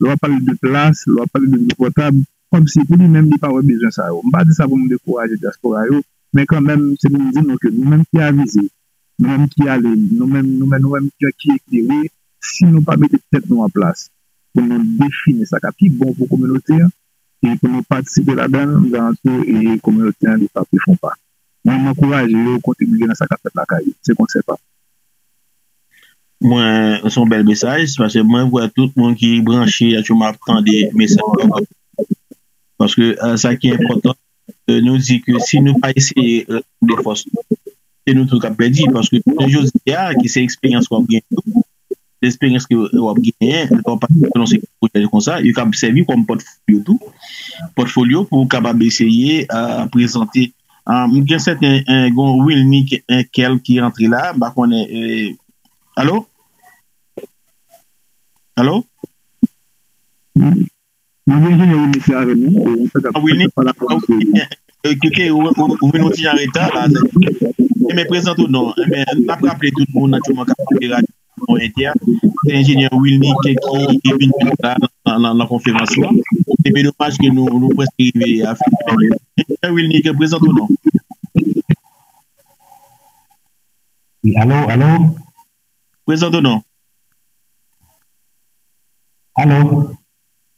lè w ap pale l de plas, lè w ap pale l de dlo pòtab, kòmsi pou li menm, li pa wè bezwen sa yo. M pa di sa pou m dekouraje dyaspora yo, men kanmenm, se pou m di nou ke nou menm ki avize, nou menm ki ale, nou menm, nou menm, nou menm ki, ki eklere, si nou pa mete tèt nou an plas pou nou defini sa k ap pi bon pou kominote a, e pou nou patisipe ladan l, m garanti w, e kominote a, li p ap pifon pa. Mwen, m ankouraje yo kontribye nan sa k ap fèt lakay yo. Se konsèy pa m. Mwen, se yon bèl mesaj, paske mwen wè tout moun ki branche aktyèlman ap tande mesaj sa. Paske, e, sa ki enpòtan, e, nou di ke si nou pa eseye, e, de fòs nou, se nou tout k ap pèdi. Paske jounen jodi a, ki se eksperyans w ap genyen, eksperyans ke w ap genyen, lè w ap pase nan yon pwojè konsa, yo kab sèvi kòm pòtfolyo tou. Pòtfolyo pou w kapab eseye, e, prezante. E, m gen sèten, e, gen Wilny ke-, e, Kel ki rantre la, m pa konnen, e, alo? Alo? Mwen gen enjenyè Wilny ki avè nou, ou fèk ap, Wilny, fèk ap pale avè nou. Kote ou, ou, ou vin yon ti jan reta la. Enben, prezante w non. Enben, n ap raple tout moun nan moman k ap koute radyo Mwen Entè. Se enjenyè Wilny ki, ki vin la nan, nan, nan konferans la. Se byen domaj ke nou, nou prèske rive a fen. Enjenyè Wilny, prezante w non. Wi, alo, alo? Prezante w non. Alo?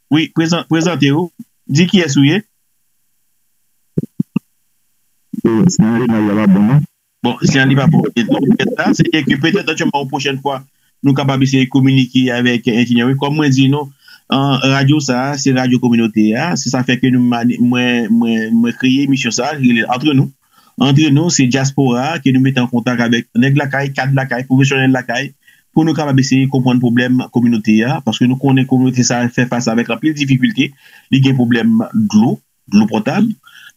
Wi, prezan-, prezante w. Di kiyès ou ye. Bon, sinyal li pa bon, non? Bon, sinyal li pa bon. E donk, sa, se ke petèt, evantyèlman, yon pwochèn fwa, nou kapab eseye kominike avèk enjenyè. Wi, kòm mwen di nou, an, radyo sa a, se radyo kominote a. Se sa fè ke nou mani-, mwen, mwen, mwen kreye emisyon sa a, ki rele Antre Nou. Antre Nou, se dyaspora a ke nou mete an kontak avèk nèg lakay, kad lakay, pwofesyonèl lakay, pou nou kapab eseye konprann pwoblèm kominote a, paske nou konnen kominote sa a fè fas avèk anpil difikilte. Li gen pwoblèm dlo, dlo pòtab,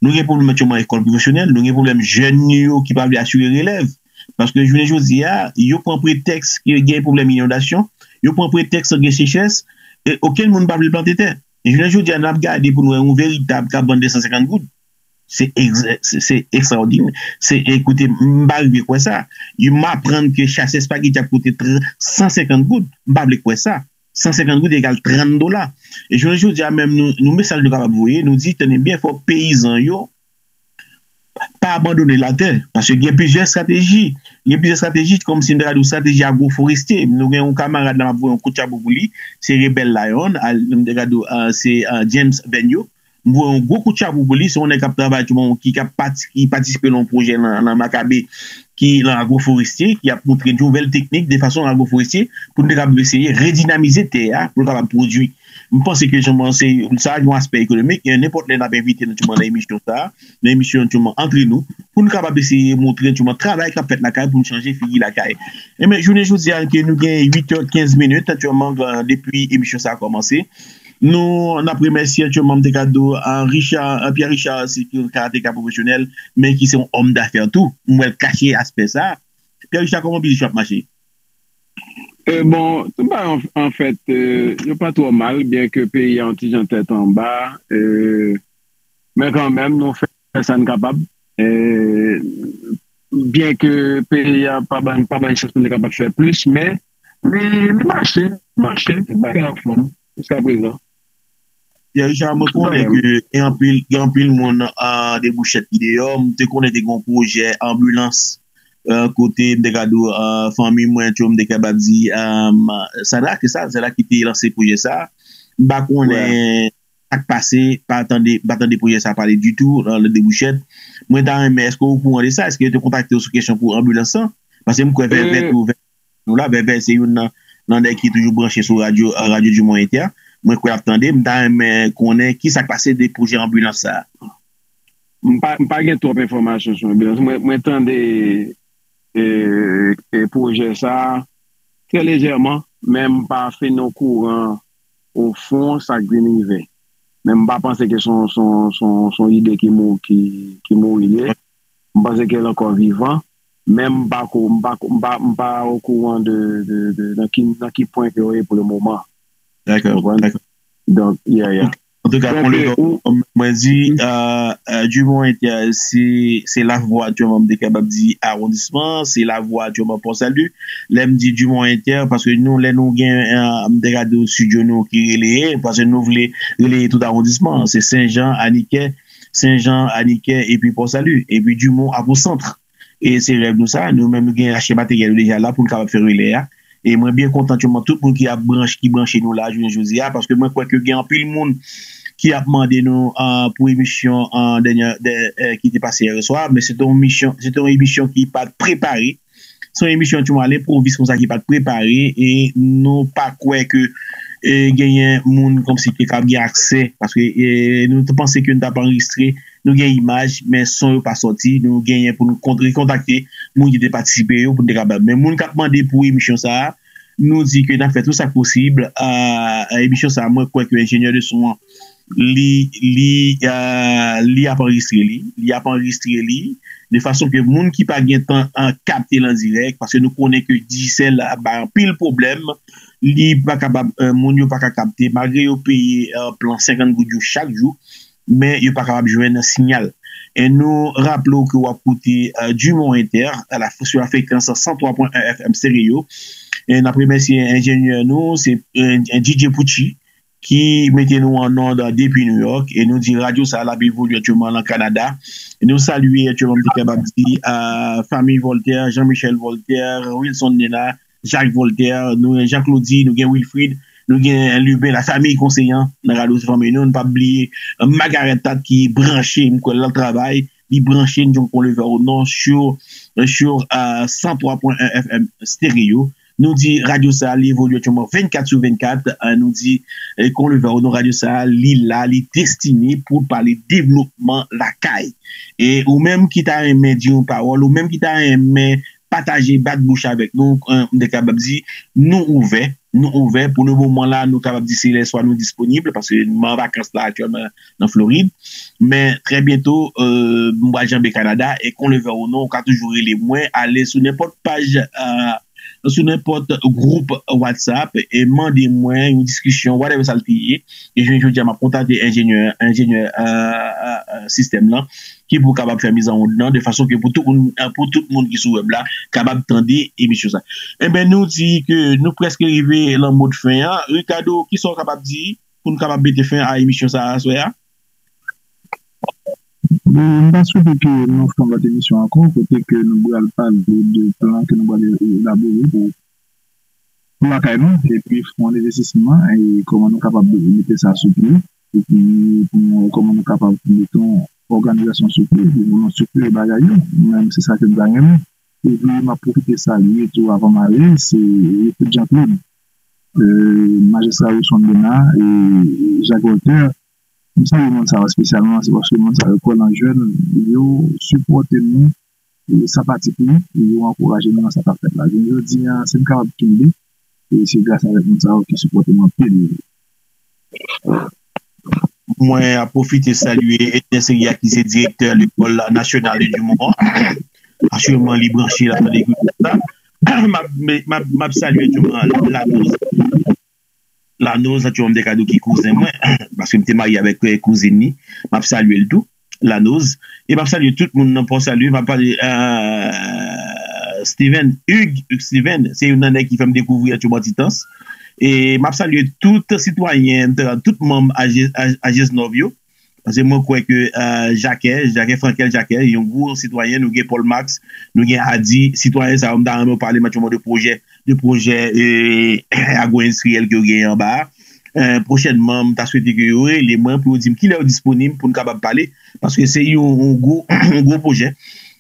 nou gen pwoblèm aktyèlman ekòl pwofesyonèl, nou gen pwoblèm jèn yo ki pa vle asire relèv. Paske jounen jodi a, yo pran pretèks ke gen pwoblèm inondasyon, yo pran pretèks gen sechrès, e okenn moun pa vle plante tè. E jounen jodi a, n ap gade pou n wè yon veritab ka vann de san senkant goud. Se egz-, se, se ekstraòdinè. Se, ekoute, m pa rive kwè sa. Yo, m aprann ke chase espageti ap koute tr-, san senkant goud. M pa vle kwè sa. San senkant goud egal trant dola. E jounen jodi a menm, nou, nou mesaj nou kapab voye, nou di, tande byen fò, peyizan yo, pa abandone latè. Paske gen plizyè estrateji. Gen plizyè estrateji, kòmsi m te ka di w, estrateji agwoforestye. Nou gen yon kamarad la, m ap voye yon kout chapo pou li. Se Rebel Lion, al, m te ka di w, a, se, a, James Benyo. M voye yon gwo kout chapo pou li. Se yon nèg k ap travay, ki, ki ap pati-, ki patisipe nan yon pwojè nan, nan Makabe, ki nan agwoforestye, ki ap montre nouvèl teknik de fason agwoforestye pou nou te kapab eseye redinamize tè a, pou l kapab pwodui. M panse ke, se, sa, yon aspè ekonomik, e nenpòt lè n ap envite nou, nan emisyon sa a, nan emisyon, Antre Nou, pou nou kapab eseye montre, travay k ap fèt lakay, pou nou chanje figi lakay. Enben, jounen jodi a, ke nou gen uit è kenz minit, aktyèlman, depi emisyon sa a kòmanse. Nou, n ap remèsye, aktyèlman, m te ka di w, a, Richard, a, Pierre Richard, se yon karateka pwofesyonèl, men ki se yon òm dafè tou. M wè l kache aspè sa a. Pierre Richard, kòman biznis yo ap mache? E, bon, tout bagay, an, an fèt, e, yo pa twò mal, byen ke peyi a yon ti jan tèt anba, e, men kanmenm, nou fè sa n kapab. E, byen ke peyi a pa ban, pa ban chans pou nou kapab fè plis, men li, li mache, li mache, bagay anfòm jiska prezan. Pierre Richard, mwen konnen ke gen anpil, gen anpil moun an debouchèt ki deyò. M te konnen te gen yon pwojè anbilans, euh, kote m te ka di w, euh, fanmi mwen, tu vois, m te kapab di, euh, sa la, ke sa, se la ki te lanse pwojè sa. M pa konnen sa k pase, pa tande, pa tande pwojè sa pale ditou nan, nan debouchèt. Mwen ta renmen, èske w okouran de sa? Èske yo te kontakte w sou kesyon pou anbilans lan? Paske m kwè vè, vè tou, vè nou la, vè, vè se youn nan, nan nèg ki toujou branche sou radyo, radyo Dumont Inter. Mwen kwè l ap tande, m ta renmen konnen ki sa k pase de pwojè anbilans sa a. M pa, m pa gen twòp enfòmasyon sou anbilans. Mwen, mwen tande e, e pwojè sa a trè lejèman, men m pa fin okouran o fon sa k vin rive. Men m pa panse ke se yon, se yon, se yon, se yon ide ki mou, ki, ki mouri ye. M panse ke l ankò vivan, men m pa ko, m pa ko, m pa, m pa okouran de, de, de nan ki, nan ki pwen ke yo ye pou le moman. Dakò, dakò. Donk, yeah, yeah. Antouka, Kòm mwen di, euh, euh, Dumont Inter, se, se lavwa, tu vois, m te kapab di, awondisman, se lavwa, tu vois, Port Salut. Lè m di Dumont Inter, paske nou, lè nou gen, euh, m te gade studio nou ki releye, paske nou vle releye tout awondisman, se Senjan, Anikè, Senjan, Anikè, epi Port Salut, epi Dumont ap o sant. E se rèv nou sa, nou menm nou gen achte materyèl yo deja la pou nou kapab fè relè a. E mwen byen kontan, tu vois, tout moun ki ap branche, ki branche nou la jounen jodi a, paske mwen kwè ke gen anpil moun ki ap mande nou, euh, pou emisyon, euh, dènye, dè, euh, ki te pase yè swa, men se te yon misyon, se te yon emisyon ki pa t prepare. Se yon emisyon, tu vois, a lenpwovis konsa ki pa t prepare, e nou pa kwè ke, e, genyen moun kòmsi ki kapab gen aksè, paske, e, nou te panse ke nou t ap anrejistre, nou gen imaj, men son yo pa sòti, nou genyen pou nou kont-, rekontakte moun ki te patisipe yo pou nou te kapab. Men moun k ap mande pou emisyon sa a, nou di ke n ap fè tout sa k posib. A, emisyon sa a, mwen kwè ke enjenyè de son an, li, li, a, li ap anrejistre li, li ap anrejistre li, de fason ke moun ki pa gen tan an kapte l an dirèk, paske nou konnen ke Digicel la bay anpil pwoblèm, li pa kapab, e, moun yo pa ka kapte, malgre yo peye, e, plan senkant goud yo chak jou, men yo pa kapab jwenn siyal. E nou raple w ke w ap koute, e, Dumont Inter, a la, sou la frekans san twa pwen en F M stereo. E n ap remèsye enjenyè nou, se, e, D J Pucci, ki mete nou an nòd depi New York. E nou di radyo sa a, l ap evolye aktyèlman nan Kanada. E nou salye aktyèlman, m te kapab di, a, fanmi Voltaire, Jean-Michel Voltaire, Wilson Nena, Jacques Voltaire, nou gen Jean Claudy, nou gen Wilfrid, nou gen Lubin, la famille Conseillant, nan radyo se fanmi nou, nou p ap bliye, e, Margaret Tat ki branche, m kwè l ap travay, li branche, nou Kon Levè o non, sur, sur, e, san twa pwen en F M stereo. Nou di radyo sa a, li evolye aktyèlman vennkat sou vennkat, e, nou di, e, Kon Levè o non, radyo sa a, li la, li destine pou pale devlopman lakay. E ou menm ki ta renmen di yon pawòl, ou menm ki ta renmen pataje, bat bouch avèk nou, e, m te kapab di, nou ouvè, nou ouvè. Pou le moman la, nou kapab di se lè swa nou disponib, paske m an vakans la aktyèlman nan Florid. Men trè byento, e, m pral janbe Kanada, e Kon Levè o non, ou ka toujou rele mwen, ale sou nenpòt paj, e, sou nenpòt gwoup WhatsApp, e mande mwen yon diskisyon, whatever sa l te ye. E jounen jodi a, m ap kontakte enjenyè, enjenyè, e, e, e, sistèm lan, ki pou kapab fè mizanwonn nan, de fason ke pou tout moun, e, pou tout moun ki sou wèb la, kapab tande emisyon sa. Enben, nou di ke nou prèske rive nan mo de fen an. Ricardo, kisa w kapab di pou nou kapab mete fen a emisyon sa a aswè a? Bon, m ta swete ke nou fè yon lòt emisyon ankò, kote ke nou pral pale de plan ke nou pral elabore pou, pou lakay nou, epi fè yon envestisman, e kòman nou kapab mete sa sou pye, epi pou nou wè kòman nou kapab mete yon òganizasyon sou pye, pou nou estrikti bagay yo. Mwen menm, se sa ke m ta renmen. Epi, m ap pwofite salye tou avan m ale, se Wilfrid Jean Claude, e, Majistra Wilson Bernard, e Jacques Voltaire, M salye moun sa yo espesyalman, se paske moun sa yo kwè nan jèn, yo sipòte nou, e, san pati pri, e yo ankouraje nou nan sa k ap fèt la. Jounen jodi a, si m kapab kenbe, e se gras avèk moun sa yo ki sipòte m anpil. Mwen ap pwofite salye Ernest Elia ki se direktè Lekòl Nasyonal de Dumont. Asirèman, li branche, l ap tande gwo sa. M ap, m ap, m ap salye tou Lanoz. Lanoz, sa, tu vois, m te ka di w ki kouzen mwen, paske m te marye avèk, e, kouzin li. M ap salye l tou. Lanoz. E m ap salye tout moun nan Pò Salye. M ap pale euh, Steven, Hugues, Hugues Steven, se youn nan nèg ki fè m dekouvri Atchoman Titans. E m ap salye tout sitwayen, tout manm A G S Nòv yo. Paske mwen kwè ke euh, Jacques, Jacques Frankel Jacques, yon gwo sitwayen, nou gen Paul Max, nou gen Adi, sitwayen sa yo, m ta renmen pale m atchoman de pwojè, de pwojè euh, agro-endistriyèl ke yo genyen anba a. Euh, pwochènman, m ta swete ke yo rele mwen pou yo di m kilè yo disponib pou n kapab pale, paske se yon, yon gwo, yon gwo pwojè.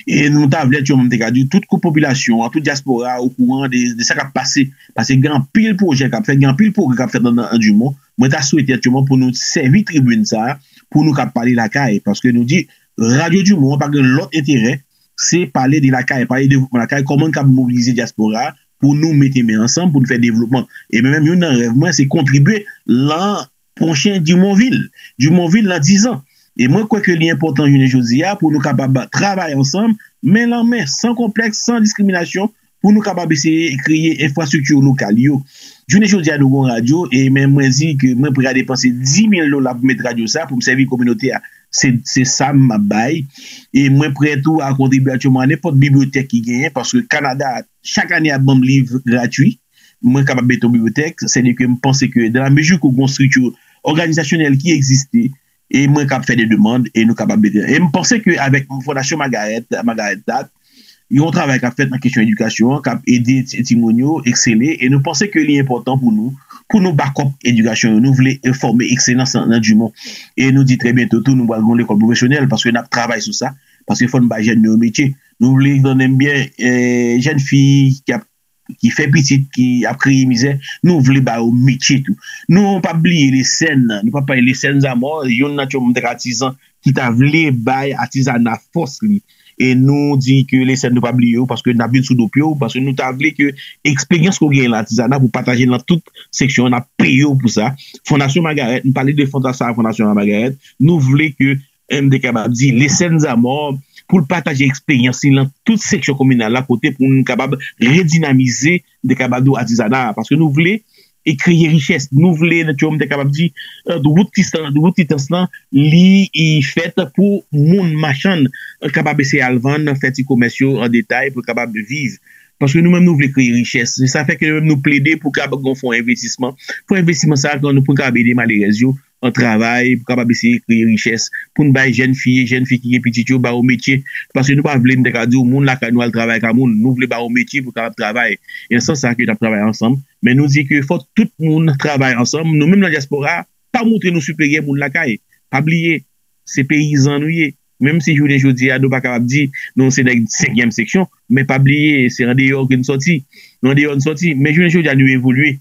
E nou ta vle, aktyèlman, m te ka di, tout koup popilasyon an, tout dyaspora a okouran de, de sa k ap pase. Paske gen anpil pwojè k ap fèt, gen anpil pwogrè k ap fèt nan, nan, nan Dumont. Mwen ta swete, aktyèlman, pou nou sèvi tribin sa a, pou nou kab pale lakay. Paske nou di, Radyo Dumont an pa gen lòt enterè, se pale de lakay, pale de devlopman lakay, kòman n kab mobilize dyaspora a pou nou mete men ansanm, pou n fè devlopman. E mwen menm, youn nan rèv mwen, se kontribye lan pwochen Dumontville, Dumontville lan dizan. E mwen kwè ke li enpòtan jounen jodi a pou nou kapab travay ansanm, men lan men, san konplèks, san diskriminasyon, pou nou kapab eseye kreye enfrastrikti lokal yo. Jounen jodi a, nou gon radyo, e men mwen di ke mwen prè a depanse dis mil dola pou met radyo sa, pou m sèvi kominote a. Se, se sa m ap bay. E mwen prè tou a kontribye aktyèlman a nenpòt bibliyotèk ki genyen, paske Kanada, chak ane, ap ban m liv gratwi. Mwen kapab mete yon bibliyotèk, sètadi ke m panse ke dan la mezi ke w gon estrikti òganizasyonèl ki egziste, e mwen kab fè de demann, e nou kapab mete. E m panse ke avèk Fondasyon Margaret, Margaret Dat, yon travay k ap fèt nan kesyon edikasyon an, k ap ede ti- timoun yo eksele, e nou panse ke li enpòtan pou nou, pou nou bakòp edikasyon yo. Nou vle fòme ekselans nan, nan Dumont. E nou di trè byento tou, nou pral gen yon lekòl pwofesyonèl, paske n ap travay sou sa, paske fò n bay jèn yo metye. Nou vle, tande m byen, eh, jèn fi ki ap ki fè pitit, ki ap kreye mizè, nou vle ba yo metye tou. Nou p ap bliye Lesèn, nou p ap pale Lesèn Zamò, youn nan tchonm tèt atizan ki ta vle bay atizana fòs li. E nou di ke Lesèn nou p ap bliye w, paske n ap vin sou do pye w, paske nou ta vle ke eksperyans ke w genyen lan atizana pou pataje l lan tout seksyon, n ap peye w pou sa. Fondasyon Margaret, m pale de fondasyon, Fondasyon Margaret, nou vle ke M te kapab di Lesèn Zamò pou l pataje eksperyans li lan tout seksyon kominal la, kote pou nou kapab redinamize, m te kapab di w, atizana a, paske nou vle e kreye richès. Nou vle, m te kapab di, eh, wout Titans, wout Titans lan, li, li fèt pou moun machann, eh, kapab eseye al vann, fè ti komès yo an detay pou kapab viv. Paske nou menm nou vle kreye richès. Se sa fè ke nou menm nou plede pou kapab gon fon envestisman. Fon envestisman sa pou nou pou kapab ede malerèz yo an travay, pou kapab eseye kreye richès, pou n bay jèn fi, jèn fi ki gen pitit yo, ba yo metye. Paske nou pa vle, m te ka di w, moun lakay nou al travay ka moun. Nou vle ba yo metye pou kapab travay. E nan sans sa ke n ap travay ansanm. Men nou di ke fò tout moun travay ansanm. Nou menm nan dyaspora, pa montre nou siperyè moun lakay. Pa bliye, se peyizan nou ye. Menm si jounen jodi a, nou pa kapab di nou se nèg senkyèm seksyon, men pa bliye, se andeyò ke n sòti. Nou andeyò n sòti. Men jounen jodi a, nou evolye.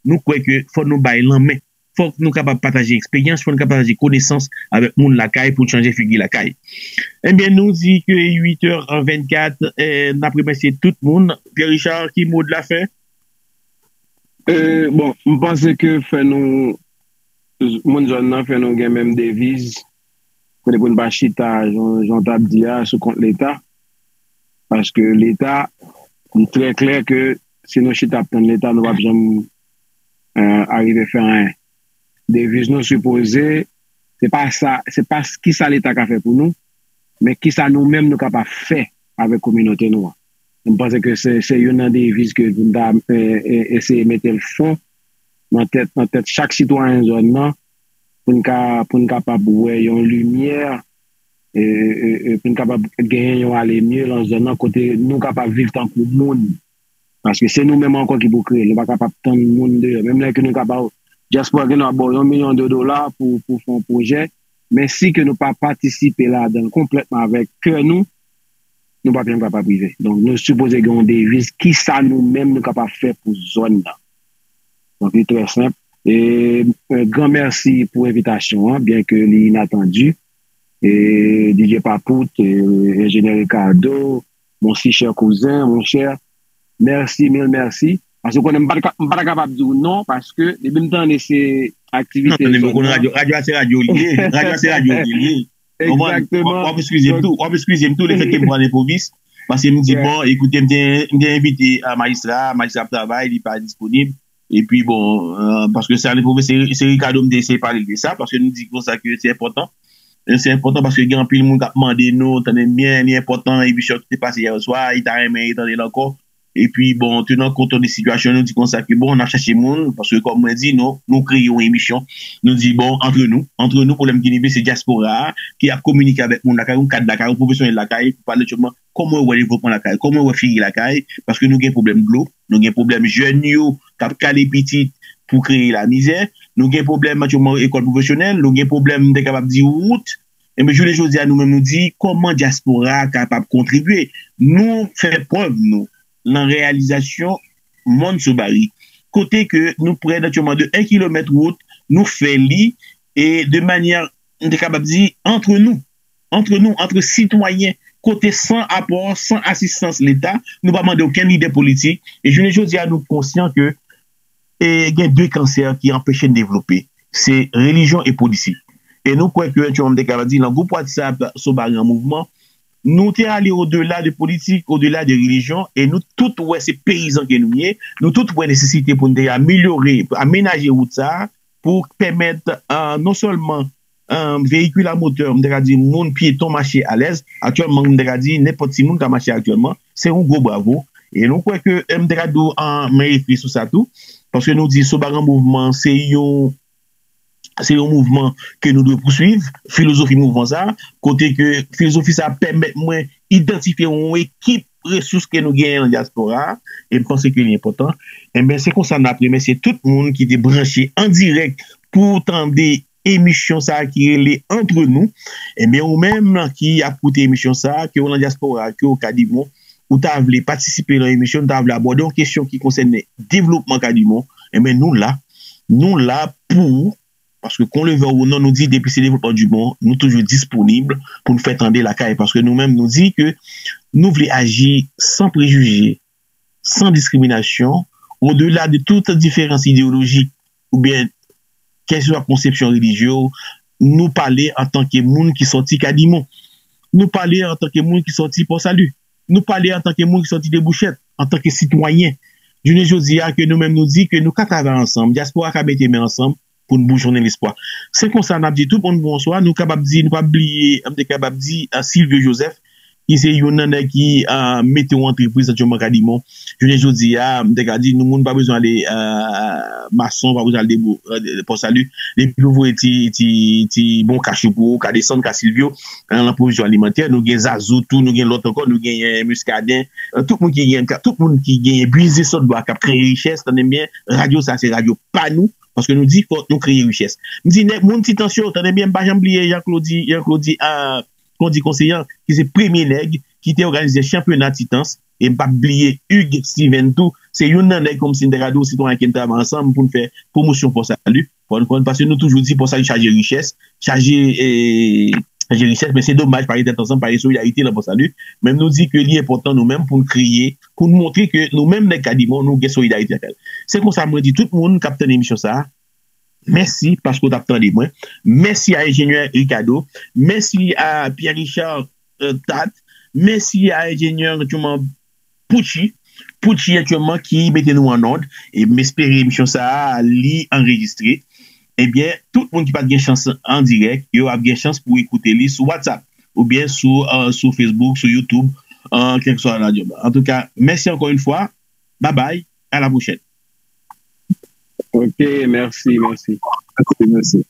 Nou kwè ke fò nou bay lanmen. Fòk nou kapab pataje eksperyans, fòk nou kapab pataje konesans avèk moun lakay pou n chanje figi lakay. Ebyen, nou di ke uit è an vennkat, eh, n ap remèsye tout moun. Pierre Richard, ki mo de la fen? Eh, bon, m panse ke fè nou, moun zòn nan, fè nou gen menm deviz, kote pou n pa chita, jan, jan w t ap di a, sou kont Leta. Paske Leta, li trè klè ke si nou chita ap tann Leta, nou p ap janm eh, arive fè anyen. Deviz nou sipoze, se pa sa, se pa s- kisa Leta ka fè pou nou, men kisa nou menm nou kapab fè avèk kominote nou an. M panse ke se, se youn nan deviz ke pou n ta eh, eh, eseye mete l fon nan tèt, nan tèt chak sitwayen zòn nan, pou n ka, pou n kapab wè yon limyè, eh, eh, eh, pou n kapab genyen yon ale mye lan zòn nan, kote nou kapab viv tankou moun. Paske se nou menm ankò ki pou kreye l. Nou pa kapab tann moun deyò. Menm lè ke nou kapab, dyaspora gen dwa ba w yon milyon de dola pou, pou fè yon pwojè, men si ke nou pa patisipe ladan l konplètman avèk kè nou, nou p ap janm kapab rive. Donk, nou sipoze gen yon deviz, kisa nou menm nou kapab fè pou zòn nan. Donk, li trè senp. E, e, gran mèsi pou envitasyon an, byen ke li inatandi. E, D J Papout, e, enjenyè Ricardo, mon si chè kouzen, monchè, mèsi, mil mèsi. Paske w konnen m pa t ka- m pa ta kapab di w non, paske depi m tande se aktivite zòn nan. Radyo a se radyo li ye. Radyo a se radyo li ye. Egzakteman. W ap eskize m tou. W ap eskize m tou lefètke m pran lenpovis. Paske m di, bon, ekoute, m te, m te envite a majistra, majistra ap travay, li pa disponib. Epi, bon, euh, paske sa, se, se Ricardo m te eseye pale l de sa, paske nou di konsa ke se enpòtan. Se enpòtan paske gen anpil moun k ap mande nou, tande m byen, li enpòtan, emisyon ki te pase yè swa, li ta renmen li tande l ankò. Epi, bon, tenan kont de sitiyasyon, nou di konsa ke, bon, n ap chache moun, paske, kòm mwen di, nou, nou kreye yon emisyon, nou di, bon, antre nou, antre nou, pwoblèm ki rive, se dyaspora a, ki ap kominike avèk moun lakay, yon kad lakay, yon pwofesyonèl lakay, pou pale sèlman kòman yo wè devlopman lakay, kòman yo wè figi lakay, paske nou gen pwoblèm dlo, nou gen pwoblèm jèn yo k ap kale pitit pou kreye lamizè, nou gen pwoblèm aktyèlman ekòl pwofesyonèl, nou gen pwoblèm, m te kapab di, wout. Enben, jounen jodi a, nou menm nou di, kòman dyaspora a kapab kontribye? Nou fè prèv nou nan reyalizasyon Mòn Sobari, kote ke nou prè aktyèlman de en kilomèt wout, nou fè li, e de manyè, m te kapab di, antre nou, antre nou, antre sitwayen, kote san apò, san asistans Leta, nou pa mande okenn lidè politik. E jounen jodi a, nou konsyan ke e gen de kansè ki anpeche n devlope. Se relijyon e politik. E nou kwè ke, jan m te kapab di, nan gwoup WhatsApp Sobari an Mouvman, nou te ale odela de politik, odela de relijyon, e nou tout wè se peyizan ke nou ye, nou tout wè nesesite pou n te amelyore, amenaje wout sa a, pou pèmèt, euh, non sèlman, euh, veyikil a motè, m te ka di moun pyeton mache alèz, aktyèlman, m te ka di nenpòt timoun ka mache aktyèlman, se yon gwo bravo. E nou kwè ke, euh, m te ka di w, euh, mwen ekri sou sa tou, paske nou di Sobari an Mouvman, se yon, se yon mouvman ke nou dwe pouswiv, filozofi mouvman sa, kote ke filozofi sa pèmèt mwen idantifye yon ekip resous ke nou genyen nan dyaspora a, e m panse ke li enpòtan. Enben, se konsa n ap remèsye tout moun ki te branche an dirèk pou tande emisyon sa a ki rele Antre Nou. Enben, ou menm ki ap koute emisyon sa a, ke w nan dyaspora, ke w Kadimon, ou ta vle patisipe nan emisyon, ou ta vle abòde yon kesyon ki konsène devlopman Kadimon, enben, nou la. Nou la pou ou, paske qu'on le veuille ou non, nou di depi se devlopman Dimon, nou toujou disponib pou n fè tande lakay, paske nou menm, nou di ke nou vle aji san prejije, san diskriminasyon, odela de tout diferans ideyolojik oubyen kèlkeswa konsepsyon relijye w, nou pale antanke moun ki sòti Kadimon. Nou pale antanke moun ki sòti Pòsali. Nou pale antanke moun ki sòti Debouchèt, antanke sitwayen. Jounen jodi a, ke nou menm nou di ke nou ka travay ansanm, dyaspora ka mete men ansanm pou n boujonnen lespwa. Se konsa n ap di tout moun bonswa, nou kapab di, nou pa bliye, m te kapab di, euh, Silvio Joseph, ki se youn nan nèg ki, euh, mete yon antrepriz aktyèlman Kadimon. Jounen jodi a, m te ka di, nou moun pa bezwen ale, euh, Mason, pa bezwen ale Debou-, euh, Pòsali. Depi w voye ti, ti, ti bon kach ou pou ou, ka desann ka Silvio, euh, nan pwovizyon alimantè. Nou gen Zazou tou, nou gen lòt ankò, nou genyen Muscadin. Euh, tout moun ki gen, tout moun ki genyen biznis sòt bwa k ap kreye richès, tande m byen, radyo sa se radyo pa nou, paske nou di fòk nou kreye richès. M di nèg moun Titans yo, tande byen, m pa janm bliye Jean-Claude, Jean-Claude, ah, Kondi Konseye an, ki se premye nèg ki te òganize chanpyona Titans, e m p ap bliye Hugues Steven tou, se youn nan nèg kòmsi m te ka di w sitwayen ke n travay ansanm pou n fè pwomosyon Pòsali. Fò n konn, paske nou toujou di Pòsali chaje richès, chaje, e, chaje richès, men se domaj pa gen tèt ansanm, pa gen solidarite nan Pòsali. Men nou di ke li enpòtan nou menm pou n kreye, pou n montre ke nou menm nèg Kadimon, nou gen solidarite lakay. Se konsa mwen di tout moun k ap tande emisyon sa a, mèsi paske w t ap tande mwen. Mèsi a enjenyè Ricardo. Mèsi a Pierre Richard, euh, Tat. Mèsi a enjenyè Pouchi. Pouchi aktyèlman ki mete nou an nòd. E m espere emisyon sa a, li anrejistre. Ebyen, tout moun ki pa t gen chans an dirèk, yo ap gen chans pou ekoute li sou WhatsApp oubyen sou, euh, sou Facebook, sou YouTube, euh, kèlkeswa radyo. Antouka, mèsi ankò yon fwa. Bye bye. À la prochaine. Ok, mèsi, mèsi. Mèsi, mèsi.